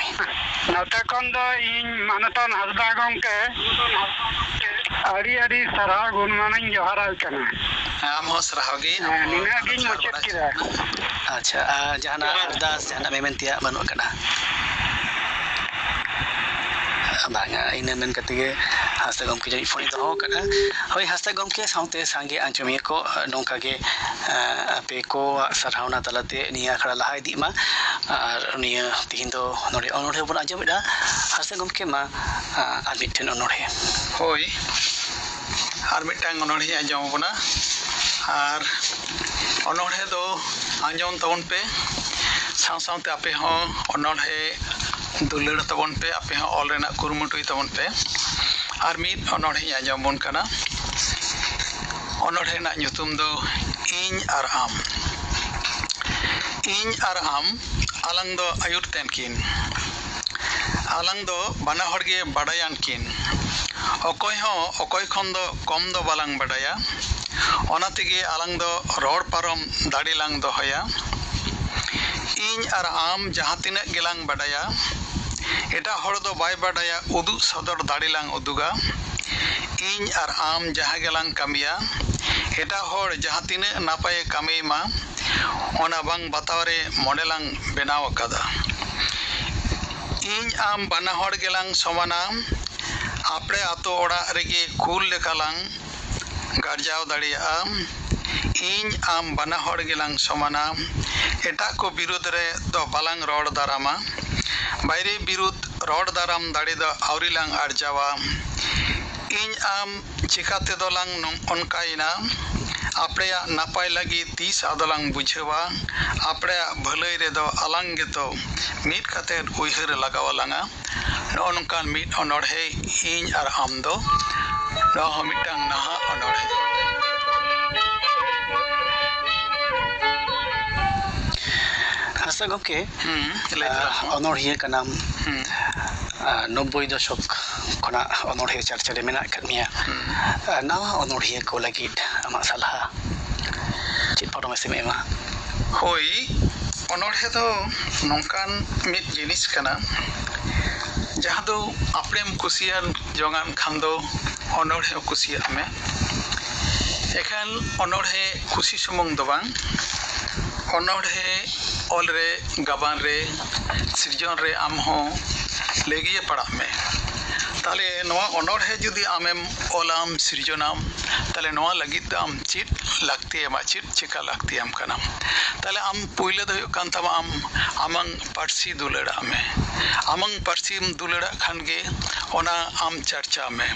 ᱱᱚᱛᱮ ᱠᱷᱚᱱ ᱫᱚ ᱤᱧ ᱢᱟᱱᱚᱛᱟᱱ ᱦᱟᱸᱥᱫᱟ ᱜᱚᱢᱠᱮ ᱟᱹᱰᱤ ᱟᱹᱰᱤ ᱥᱟᱨᱦᱟᱣ ᱜᱩᱱᱢᱟᱱᱤᱧ ᱡᱚᱦᱟᱨᱟᱭ ᱠᱟᱱᱟ᱾ ᱟᱢ ᱦᱚᱸ ᱥᱟᱨᱦᱟᱣ ᱜᱮ᱾ ᱦᱮᱸ, ᱱᱤᱱᱟᱹᱜ ᱜᱤᱧ ᱢᱩᱪᱟᱹᱫ ᱠᱮᱫᱟ᱾ ᱟᱪᱪᱷᱟ, ᱟᱨ ᱡᱟᱦᱟᱱᱟᱜ ᱡᱚᱦᱟᱨ᱾ ᱟᱨᱫᱟᱥ, ᱡᱟᱦᱟᱱᱟᱜ ᱢᱮᱢᱮᱱ ᱛᱮᱭᱟᱜ ᱵᱟᱹᱱᱩᱜ ᱟᱠᱟᱫᱟ? ᱵᱟᱝᱟ, ᱤᱱᱟᱹ ᱢᱮᱱ ᱠᱟᱛᱮ ᱜᱮ ᱦᱟᱸᱥᱫᱟ ᱜᱚᱢᱠᱮ ᱡᱟᱹᱱᱤᱡ ᱯᱷᱳᱱᱮ ᱫᱚᱦᱚ ᱟᱠᱟᱫᱼᱟ᱾ ᱦᱳᱭ, ᱦᱟᱸᱥᱫᱟ ᱜᱚᱢᱠᱮ ᱥᱟᱶᱛᱮ ᱥᱟᱸᱜᱮ ᱟᱸᱡᱚᱢᱤᱭᱟᱹ ᱠᱚ, ᱱᱚᱝᱠᱟ ᱜᱮ, ᱟᱸ, ᱟᱯᱮ ᱠᱚᱣᱟᱜ ᱥᱟᱨᱦᱟᱣᱱᱟ ᱛᱟᱞᱟᱛᱮ ᱱᱤᱭᱟᱹ ᱟᱠᱷᱲᱟ ᱞᱟᱦᱟ ᱤᱫᱤᱜ ᱢᱟ᱾ ᱟᱨ ᱱᱤᱭᱟᱹ ᱛᱤᱦᱤᱧ ᱫᱚ ᱱᱚᱰᱮ ᱚᱱᱚᱬᱦᱮ ᱵᱚᱱ ᱟᱸᱡᱚᱢᱮᱫᱼᱟ᱾ ᱦᱟᱸᱥᱫᱟ ᱜᱚᱢᱠᱮ, ᱢᱟ, ᱟᱸ, ᱟᱨ ᱢᱤᱫᱴᱮᱱ ᱚᱱᱚᱬᱦᱮ᱾ ᱦᱳᱭ, ᱟᱨ ᱢᱤᱫᱴᱟᱝ ᱚᱱᱚᱬᱦᱮᱧ ᱟᱸᱡᱚᱢ ᱟᱵᱚᱱᱟ᱾ ᱟᱨ ᱚᱱᱚᱬᱦᱮ ᱫᱚ ᱟᱸᱡᱚᱢ ᱛᱟᱵᱚᱱ ᱯᱮ, ᱥᱟᱶ ᱥᱟᱶᱛᱮ ᱟᱯᱮ ᱦᱚᱸ ᱚᱱᱚᱬᱦᱮ ᱫᱩᱞᱟᱹᱲ ᱛᱟᱵᱚᱱ ᱯᱮ, ᱟᱯᱮ ᱦᱚᱸ ᱚᱞ ᱨᱮᱱᱟᱜ ᱠᱩᱨᱩᱢᱩᱴᱩᱭ ᱛᱟᱵᱚᱱ ᱯᱮ᱾ ᱟᱨ ᱢᱤᱫ ᱚᱱᱚᱬᱦᱮᱧ ᱟᱸᱡᱚᱢ ᱟᱵᱚᱱ ᱠᱟᱱᱟ᱾ ᱚᱱᱚᱬᱦᱮ ᱨᱮᱱᱟᱜ ᱧᱩᱛᱩᱢ ᱫᱚ ᱤᱧ ᱟᱨ ᱟᱢ᱾ ᱤᱧ ᱟᱨ ᱟᱢ, ᱟᱞᱟᱝ ᱫᱚ ᱟᱹᱭᱩᱨ ᱛᱮᱱ ᱠᱤᱱ᱾ ᱟᱞᱟᱝ ᱫᱚ ᱵᱟᱱᱟ ᱦᱚᱲ ᱜᱮ ᱵᱟᱰᱟᱭᱟᱱ ᱠᱤᱱ᱾ ᱚᱠᱚᱭ ᱦᱚᱸ ᱚᱠᱚᱭ ᱠᱷᱚᱱ ᱫᱚ ᱠᱚᱢ ᱫᱚ ᱵᱟᱞᱟᱝ ᱵᱟᱰᱟᱭᱟ᱾ ᱚᱱᱟ ᱛᱮᱜᱮ ᱟᱞᱟᱝ ᱫᱚ ᱨᱚᱲ ᱯᱟᱨᱚᱢ ᱫᱟᱲᱮ ᱞᱟᱝ ᱫᱚᱦᱚᱭᱟ᱾ ᱤᱧ ᱟᱨ ᱟᱢ ᱡᱟᱦᱟᱸ ᱛᱤᱱᱟᱹᱜ ᱜᱮᱞᱟᱝ ᱵᱟᱰᱟᱭᱟ, ᱮᱴᱟᱜ ᱦᱚᱲ ᱫᱚ ᱵᱟᱭ ᱵᱟᱰᱟᱭᱟ, ᱩᱫᱩᱜ ᱥᱚᱫᱚᱨ ᱫᱟᱲᱮ ᱞᱟᱝ ᱩᱫᱩᱜᱟ᱾ ᱤᱧ ᱟᱨ ᱟᱢ ᱡᱟᱦᱟᱸ ᱜᱮᱞᱟᱝ ᱠᱟᱹᱢᱤᱭᱟ, ᱮᱴᱟᱜ ᱦᱚᱲ ᱡᱟᱦᱟᱸ ᱛᱤᱱᱟᱹᱜ ᱱᱟᱯᱟᱭᱮ ᱠᱟᱹᱢᱤᱭ ᱢᱟ, ᱚᱱᱟ ᱵᱟᱝ ᱵᱟᱛᱟᱣ ᱨᱮ ᱢᱚᱱᱮ ᱞᱟᱝ ᱵᱮᱱᱟᱣ ᱟᱠᱟᱫᱟ᱾ ᱤᱧ ᱟᱢ ᱵᱟᱱᱟ ᱦᱚᱲ ᱜᱮᱞᱟᱝ ᱥᱚᱢᱟᱱᱟ᱾ ᱟᱯᱲᱮ ᱟᱛᱳ ᱚᱲᱟᱜ ᱨᱮᱜᱮ ᱠᱩᱞ ᱞᱮᱠᱟ ᱞᱟᱝ ᱜᱟᱨᱡᱟᱣ ᱫᱟᱲᱮᱭᱟᱜᱼᱟ᱾ ᱤᱧ ᱟᱢ ᱵᱟᱱᱟ ᱦᱚᱲ ᱜᱮᱞᱟᱝ ᱥᱚᱢᱟᱱᱟ᱾ ᱮᱴᱟᱜ ᱠᱚ ᱵᱤᱨᱩᱫᱽ ᱨᱮ ᱫᱚ ᱵᱟᱞᱟᱝ ᱨᱚᱲ ᱫᱟᱨᱟᱢᱟ᱾ ᱵᱟᱭᱨᱤ ᱵᱤᱨᱩᱫᱽ ᱨᱚᱲ ᱫᱟᱨᱟᱢ ᱫᱟᱲᱮ ᱫᱚ ᱟᱹᱣᱨᱤ ᱞᱟᱝ ᱟᱨᱡᱟᱣᱟ᱾ ᱤᱧ ᱟᱢ ᱪᱤᱠᱟ ᱛᱮᱫᱚ ᱞᱟᱝ ᱱᱚᱝ-, ᱚᱱᱠᱟᱭᱮᱱᱟ? ᱟᱯᱲᱮᱭᱟᱜ ᱱᱟᱯᱟᱭ ᱞᱟᱹᱜᱤᱫ ᱛᱤᱥ ᱟᱫᱚ ᱞᱟᱝ ᱵᱩᱡᱷᱟᱹᱣᱟ? ᱟᱯᱲᱮᱭᱟᱜ ᱵᱷᱟᱹᱞᱟᱹᱭ ᱨᱮᱫᱚ ᱟᱞᱟᱝ ᱜᱮᱛᱚ ᱢᱤᱫ ᱠᱟᱛᱮᱫ ᱩᱭᱦᱟᱹᱨ ᱞᱟᱜᱟᱣ ᱟᱞᱟᱝᱟ᱾ ᱱᱚᱜᱼᱚ ᱱᱚᱝᱠᱟᱱ ᱢᱤᱫ ᱚᱱᱚᱬᱦᱮ, ᱤᱧ ᱟᱨ ᱟᱢ ᱫᱚ᱾ ᱱᱚᱣᱟ ᱦᱚᱸ ᱢᱤᱫᱴᱟᱝ ᱱᱟᱦᱟᱜ ᱚᱱᱚᱬᱦᱮ᱾ ᱟᱪᱪᱷᱟ ᱜᱚᱢᱠᱮ, ᱦᱩᱸ, ᱞᱟᱹᱭ ᱛᱟᱞᱟᱝ ᱢᱮ᱾ ᱚᱱᱚᱬᱦᱤᱭᱟᱹ ᱠᱟᱱᱟᱢ᱾ ᱦᱩᱸ᱾ ᱟᱨ ᱱᱚᱵᱵᱳᱭ ᱫᱚᱥᱚᱠ ᱠᱷᱚᱱᱟᱜ ᱚᱱᱚᱬᱦᱮ ᱪᱟᱨᱪᱟ ᱨᱮ ᱢᱮᱱᱟᱜ ᱟᱠᱟᱫ ᱢᱮᱭᱟ᱾ ᱦᱩᱸ᱾ ᱟᱨ ᱱᱟᱣᱟ ᱚᱱᱚᱬᱦᱤᱭᱟᱹ ᱠᱚ ᱞᱟᱹᱜᱤᱫ ᱟᱢᱟᱜ ᱥᱟᱞᱦᱟ ᱪᱮᱫ ᱯᱚᱨᱟᱢᱮᱥ ᱮᱢ ᱮᱢᱟ? ᱦᱳᱭ, ᱚᱱᱚᱬᱦᱮ ᱫᱚ ᱱᱚᱝᱠᱟᱱ ᱢᱤᱫ ᱡᱤᱱᱤᱥ ᱠᱟᱱᱟ, ᱡᱟᱦᱟᱸ ᱫᱚ ᱟᱯᱲᱮᱢ ᱠᱩᱥᱤᱭᱟᱱ ᱡᱚᱝᱟᱱ ᱠᱷᱟᱱ ᱫᱚ ᱚᱱᱚᱬᱦᱮ ᱦᱚᱸ ᱠᱩᱥᱤᱭᱟᱜ ᱢᱮ᱾ ᱮᱠᱷᱟᱱ ᱚᱱᱚᱬᱦᱮ ᱠᱩᱥᱤ ᱥᱩᱢᱩᱝ ᱫᱚ ᱵᱟᱝ, ᱚᱱᱚᱬᱦᱮ ᱚᱞ ᱨᱮ, ᱜᱟᱵᱟᱱ ᱨᱮ, ᱥᱤᱨᱡᱚᱱ ᱨᱮ ᱟᱢ ᱦᱚᱸ ᱞᱮᱜᱮᱭᱮ ᱯᱟᱲᱟᱜ ᱢᱮ᱾ ᱛᱟᱦᱞᱮ ᱱᱚᱣᱟ ᱚᱱᱚᱬᱦᱮ ᱡᱩᱫᱤ ᱟᱢᱮᱢ ᱚᱞᱟᱢ, ᱥᱤᱨᱡᱚᱱᱟᱢ, ᱛᱟᱦᱞᱮ ᱱᱚᱣᱟ ᱞᱟᱹᱜᱤᱫ ᱫᱚ ᱟᱢ ᱪᱮᱫ ᱞᱟᱹᱠᱛᱤᱭᱟᱢᱟ, ᱪᱮᱫ ᱪᱮᱠᱟ ᱞᱟᱹᱠᱛᱤᱭᱟᱢ ᱠᱟᱱᱟ? ᱛᱟᱦᱞᱮ ᱟᱢ ᱯᱩᱭᱞᱟᱹ ᱫᱚ ᱦᱩᱭᱩᱜ ᱠᱟᱱ ᱛᱟᱢᱟ ᱟᱢ ᱟᱢᱟᱝ ᱯᱟᱹᱨᱥᱤ ᱫᱩᱞᱟᱹᱲᱟᱜ ᱢᱮ᱾ ᱟᱢᱟᱝ ᱯᱟᱹᱨᱥᱤᱢ ᱫᱩᱞᱟᱹᱲᱟᱜ ᱠᱷᱟᱱ ᱜᱮ ᱚᱱᱟ ᱟᱢ ᱪᱟᱨᱪᱟᱣ ᱢᱮ᱾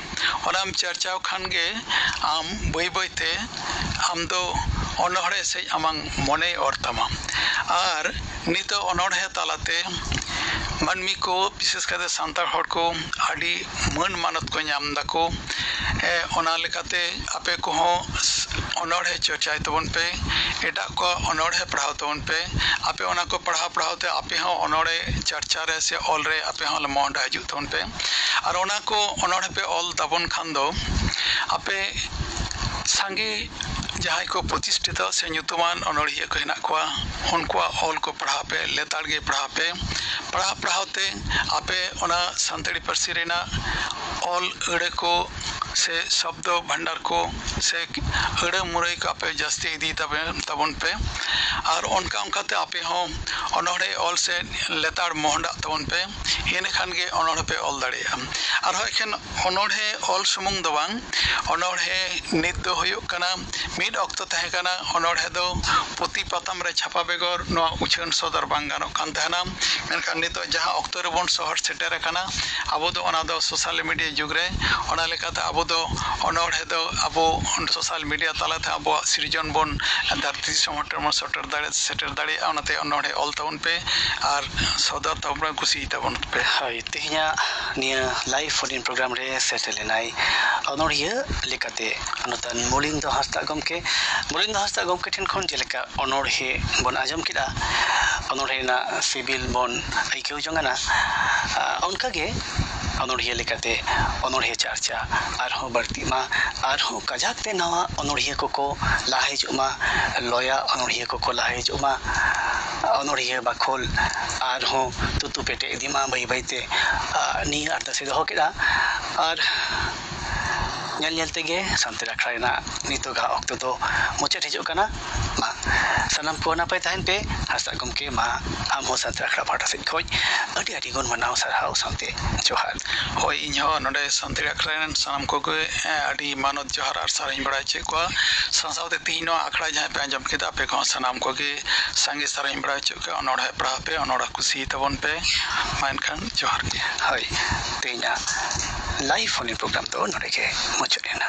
ᱚᱱᱟᱢ ᱪᱟᱨᱪᱟᱣ ᱠᱷᱟᱱ ᱜᱮ ᱟᱢ ᱵᱟᱹᱭ ᱵᱟᱹᱭ ᱛᱮ ᱟᱢ ᱫᱚ ᱚᱱᱚᱬᱦᱮ ᱥᱮᱫ ᱟᱢᱟᱝ ᱢᱚᱱᱮᱭ ᱚᱨ ᱛᱟᱢᱟ᱾ ᱟᱨ ᱱᱤᱛᱚᱜ ᱚᱱᱚᱬᱦᱮ ᱛᱟᱞᱟᱛᱮ ᱢᱟᱹᱱᱢᱤ ᱠᱚ, ᱵᱤᱥᱮᱥ ᱠᱟᱛᱮ ᱥᱟᱱᱛᱟᱲ ᱦᱚᱲ ᱠᱚ, ᱟᱹᱰᱤ ᱢᱟᱹᱱ ᱢᱟᱱᱚᱛ ᱠᱚ ᱧᱟᱢ ᱫᱟᱠᱚ᱾ ᱮ, ᱚᱱᱟ ᱞᱮᱠᱟᱛᱮ ᱟᱯᱮ ᱠᱚᱦᱚᱸ ᱚᱱᱚᱬᱦᱮ ᱪᱚᱨᱪᱟᱭ ᱛᱟᱵᱚᱱ ᱯᱮ, ᱮᱴᱟᱜ ᱠᱚᱣᱟᱜ ᱚᱱᱚᱬᱦᱮ ᱯᱟᱲᱦᱟᱣ ᱛᱟᱵᱚᱱ ᱯᱮ᱾ ᱟᱯᱮ ᱚᱱᱟ ᱠᱚ ᱯᱟᱲᱦᱟᱣ ᱯᱟᱲᱦᱟᱣ ᱛᱮ ᱟᱯᱮ ᱦᱚᱸ ᱚᱱᱚᱬᱦᱮ ᱪᱟᱨᱪᱟ ᱨᱮ ᱥᱮ ᱚᱞ ᱨᱮ ᱟᱯᱮ ᱦᱚᱸ ᱢᱚᱦᱰᱟ ᱦᱤᱡᱩᱜ ᱛᱟᱵᱚᱱ ᱯᱮ᱾ ᱟᱨ ᱚᱱᱟ ᱠᱚ ᱚᱱᱚᱬᱦᱮ ᱯᱮ ᱚᱞ ᱛᱟᱵᱚᱱ ᱠᱷᱟᱱ ᱫᱚ ᱟᱯᱮ ᱥᱟᱸᱜᱮ ᱡᱟᱦᱟᱸᱭ ᱠᱚ ᱯᱨᱚᱛᱤᱥᱴᱷᱤᱛᱚ ᱥᱮ ᱧᱩᱛᱩᱢᱟᱱ ᱚᱱᱚᱲᱦᱤᱭᱟᱹ ᱠᱚ ᱦᱮᱱᱟᱜ ᱠᱚᱣᱟ, ᱩᱱᱠᱩᱣᱟᱜ ᱚᱞ ᱠᱚ ᱯᱟᱲᱦᱟᱣ ᱯᱮ, ᱞᱮᱛᱟᱲ ᱜᱮ ᱯᱟᱲᱦᱟᱣ ᱯᱮ᱾ ᱯᱟᱲᱦᱟᱣ ᱯᱟᱲᱦᱟᱣ ᱛᱮ ᱟᱯᱮ ᱚᱱᱟ ᱥᱟᱱᱛᱟᱲᱤ ᱯᱟᱹᱨᱥᱤ ᱨᱮᱱᱟᱜ ᱚᱞ ᱟᱹᱲᱟᱹ ᱠᱚ ᱥᱮ ᱥᱚᱵᱫᱚ ᱵᱷᱟᱱᱰᱟᱨ ᱠᱚ ᱥᱮ ᱟᱹᱲᱟᱹ ᱢᱩᱨᱟᱹᱭ ᱠᱚ ᱟᱯᱮ ᱡᱟᱹᱥᱛᱤ ᱤᱫᱤ ᱛᱟᱵᱮ-, ᱛᱟᱵᱚᱱ ᱯᱮ᱾ ᱟᱨ ᱚᱱᱠᱟ ᱚᱱᱠᱟ ᱛᱮ ᱟᱯᱮ ᱦᱚᱸ ᱚᱱᱚᱲᱦᱮ ᱚᱞ ᱥᱮ ᱞᱮᱛᱟᱲ ᱢᱚᱦᱰᱟᱜ ᱛᱟᱵᱚᱱ ᱯᱮ, ᱤᱱᱟᱹ ᱠᱷᱟᱱ ᱜᱮ ᱚᱱᱚᱲᱦᱮ ᱯᱮ ᱚᱞ ᱫᱟᱲᱮᱭᱟᱜᱼᱟ᱾ ᱟᱨᱦᱚᱸ ᱮᱠᱷᱮᱱ ᱚᱱᱚᱲᱦᱮ ᱚᱞ ᱥᱩᱢᱩᱝ ᱫᱚ ᱵᱟᱝ, ᱚᱱᱚᱲᱦᱮ ᱱᱤᱛ ᱫᱚ ᱦᱩᱭᱩᱜ ᱠᱟᱱᱟ, ᱢᱤᱫ ᱚᱠᱛᱚ ᱛᱟᱦᱮᱸ ᱠᱟᱱᱟ ᱚᱱᱚᱲᱦᱮ ᱫᱚ ᱯᱩᱛᱷᱤ ᱯᱟᱛᱟᱢ ᱨᱮ ᱪᱷᱟᱯᱟ ᱵᱮᱜᱚᱨ ᱱᱚᱣᱟ ᱩᱪᱷᱟᱹᱱ ᱥᱚᱫᱚᱨ ᱵᱟᱝ ᱜᱟᱱᱚᱜ ᱠᱟᱱ ᱛᱟᱦᱮᱱᱟ᱾ ᱢᱮᱱᱠᱷᱟᱱ ᱱᱤᱛᱚᱜ ᱡᱟᱦᱟᱸ ᱚᱠᱛᱚ ᱨᱮᱵᱚᱱ ᱥᱚᱦᱚᱨ ᱥᱮᱴᱮᱨ ᱟᱠᱟᱱᱟ, ᱟᱵᱚ ᱫᱚ ᱚᱱᱟ ᱫᱚ social media ᱡᱩᱜᱽ ᱨᱮ, ᱚᱱᱟ ᱞᱮᱠᱟᱛᱮ ᱟᱵᱚ ᱫᱚ ᱚᱱᱚᱲᱦᱮ ᱫᱚ ᱟᱵᱚ social media ᱛᱟᱞᱟᱛᱮ ᱟᱵᱚᱣᱟᱜ ᱥᱤᱨᱡᱚᱱ ᱵᱚᱱ ᱫᱷᱟᱹᱨᱛᱤ ᱫᱤᱥᱚᱢ ᱦᱚᱲ ᱴᱷᱮᱱ ᱵᱚᱱ ᱥᱮᱴᱮᱨ ᱫᱟᱲᱮ-, ᱥᱮᱴᱮᱨ ᱫᱟᱲᱮᱭᱟᱜᱼᱟ᱾ ᱚᱱᱟᱛᱮ ᱚᱱᱚᱲᱦᱮ ᱚᱞ ᱛᱟᱵᱚᱱ ᱯᱮ ᱟᱨ ᱥᱚᱫᱚᱨ ᱛᱟᱵᱚᱱ ᱯᱮ, ᱠᱩᱥᱤᱭ ᱛᱟᱵᱚᱱ ᱯᱮ᱾ ᱦᱳᱭ, ᱛᱮᱦᱮᱧᱟᱜ ᱱᱤᱭᱟᱹ live phone in program ᱨᱮ ᱥᱮᱴᱮᱨ ᱞᱮᱱᱟᱭ ᱚᱱᱚᱲᱦᱤᱭᱟᱹ ᱞᱮᱠᱟᱛᱮ ᱱᱚᱛᱟᱱ ᱢᱚᱞᱤᱱᱫᱚ ᱦᱟᱸᱥᱫᱟ ᱜᱚᱢᱠᱮ᱾ ᱢᱚᱞᱤᱱᱫᱚ ᱦᱟᱸᱥᱫᱟ ᱜᱚᱢᱠᱮ ᱴᱷᱮᱱ ᱠᱷᱚᱱ ᱡᱮᱞᱮᱠᱟ ᱚᱱᱚᱲᱦᱮ ᱵᱚᱱ ᱟᱸᱡᱚᱢ ᱠᱮᱫᱟ, ᱚᱱᱚᱲᱦᱮ ᱨᱮᱱᱟᱜ ᱥᱤᱵᱤᱞ ᱵᱚᱱ ᱟᱹᱭᱠᱟᱹᱣ ᱡᱚᱝ ᱟᱱᱟ, ᱟ, ᱚᱱᱠᱟᱜᱮ ᱚᱱᱚᱲᱦᱤᱭᱟᱹ ᱞᱮᱠᱟᱛᱮ ᱚᱱᱚᱲᱦᱤᱭᱟᱹ ᱪᱟᱨᱪᱟ ᱟᱨᱦᱚᱸ ᱵᱟᱹᱲᱛᱤᱜ ᱢᱟ, ᱟᱨᱦᱚᱸ ᱠᱟᱡᱟᱠ ᱛᱮ ᱱᱟᱣᱟ ᱚᱱᱚᱲᱦᱤᱭᱟᱹ ᱠᱚᱠᱚ ᱞᱟᱦᱟ ᱦᱤᱡᱩᱜ ᱢᱟ, ᱞᱚᱭᱟ ᱚᱱᱚᱲᱦᱤᱭᱟᱹ ᱠᱚᱠᱚ ᱞᱟᱦᱟ ᱦᱤᱡᱩᱜ ᱢᱟ, ᱚᱱᱚᱲᱦᱤᱭᱟᱹ ᱵᱟᱠᱷᱳᱞ ᱟᱨᱦᱚᱸ ᱛᱩᱛᱩ ᱯᱮᱴᱮᱡ ᱤᱫᱤ ᱢᱟ ᱵᱟᱹᱭ ᱵᱟᱹᱭᱛᱮ, ᱟ, ᱱᱤᱭᱟᱹ ᱟᱨᱫᱟᱥ ᱮ ᱫᱚᱦᱚ ᱠᱮᱫᱟ᱾ ᱟᱨ ᱧᱮᱞ ᱧᱮᱞ ᱛᱮᱜᱮ ᱥᱟᱱᱛᱟᱲ ᱟᱠᱷᱲᱟ ᱨᱮᱱᱟᱜ ᱱᱤᱛᱚᱜᱟᱜ ᱚᱠᱛᱚ ᱫᱚ ᱢᱩᱪᱟᱹᱫ ᱦᱤᱡᱩᱜ ᱠᱟᱱᱟ᱾ ᱢᱟ, ᱥᱟᱱᱟᱢ ᱠᱚ ᱱᱟᱯᱟᱭ ᱛᱟᱦᱮᱱ ᱯᱮ᱾ ᱦᱟᱸᱥᱫᱟ ᱜᱚᱢᱠᱮ, ᱢᱟ, ᱟᱢ ᱦᱚᱸ ᱥᱟᱱᱛᱟᱲ ᱟᱠᱷᱲᱟ ᱯᱟᱦᱴᱟ ᱥᱮᱫ ᱠᱷᱚᱱ ᱟᱹᱰᱤ ᱟᱹᱰᱤ ᱜᱩᱱ ᱢᱟᱱᱟᱣ ᱥᱟᱨᱦᱟᱣ ᱥᱟᱶᱛᱮ ᱡᱚᱦᱟᱨ᱾ ᱦᱳᱭ, ᱤᱧ ᱦᱚᱸ ᱱᱚᱰᱮ ᱥᱟᱱᱛᱟᱲ ᱟᱠᱷᱲᱟ ᱨᱮᱱ ᱥᱟᱱᱟᱢ ᱠᱚᱜᱮ, ᱮ, ᱟᱹᱰᱤ ᱢᱟᱱᱚᱛ ᱡᱚᱦᱟᱨ ᱟᱨ ᱥᱟᱨᱦᱟᱣ ᱤᱧ ᱵᱟᱲᱟᱭ ᱦᱚᱪᱚᱭᱮᱫ ᱠᱚᱣᱟ᱾ ᱥᱟᱶ ᱥᱟᱶᱛᱮ ᱛᱮᱦᱮᱧ ᱱᱚᱣᱟ ᱟᱠᱷᱲᱟ ᱡᱟᱦᱟᱸᱭ ᱯᱮ ᱟᱸᱡᱚᱢ ᱠᱮᱫᱟ, ᱟᱯᱮ ᱠᱚᱦᱚᱸ ᱥᱟᱱᱟᱢ ᱠᱚᱜᱮ ᱥᱟᱸᱜᱮ ᱥᱟᱨᱦᱟᱣ ᱤᱧ ᱵᱟᱲᱟᱭ ᱦᱚᱪᱚᱭᱮᱫ ᱠᱚᱣᱟ᱾ ᱚᱱᱚᱲᱦᱮ ᱯᱟᱲᱦᱟᱣ ᱯᱮ, ᱚᱱᱚᱲᱦᱮ ᱠᱩᱥᱤ ᱛᱟᱵᱚᱱ ᱯᱮ᱾ ᱢᱟ ᱮᱱᱠᱷᱟᱱ ᱡᱚᱦᱟᱨ ᱜᱮ᱾ ᱦᱳᱭ, ᱛᱮᱦᱮᱧᱟᱜ live phone in program ᱫᱚ ᱱᱚᱰᱮ ᱜᱮ ᱢᱩᱪᱟᱹᱫ ᱮᱱᱟ᱾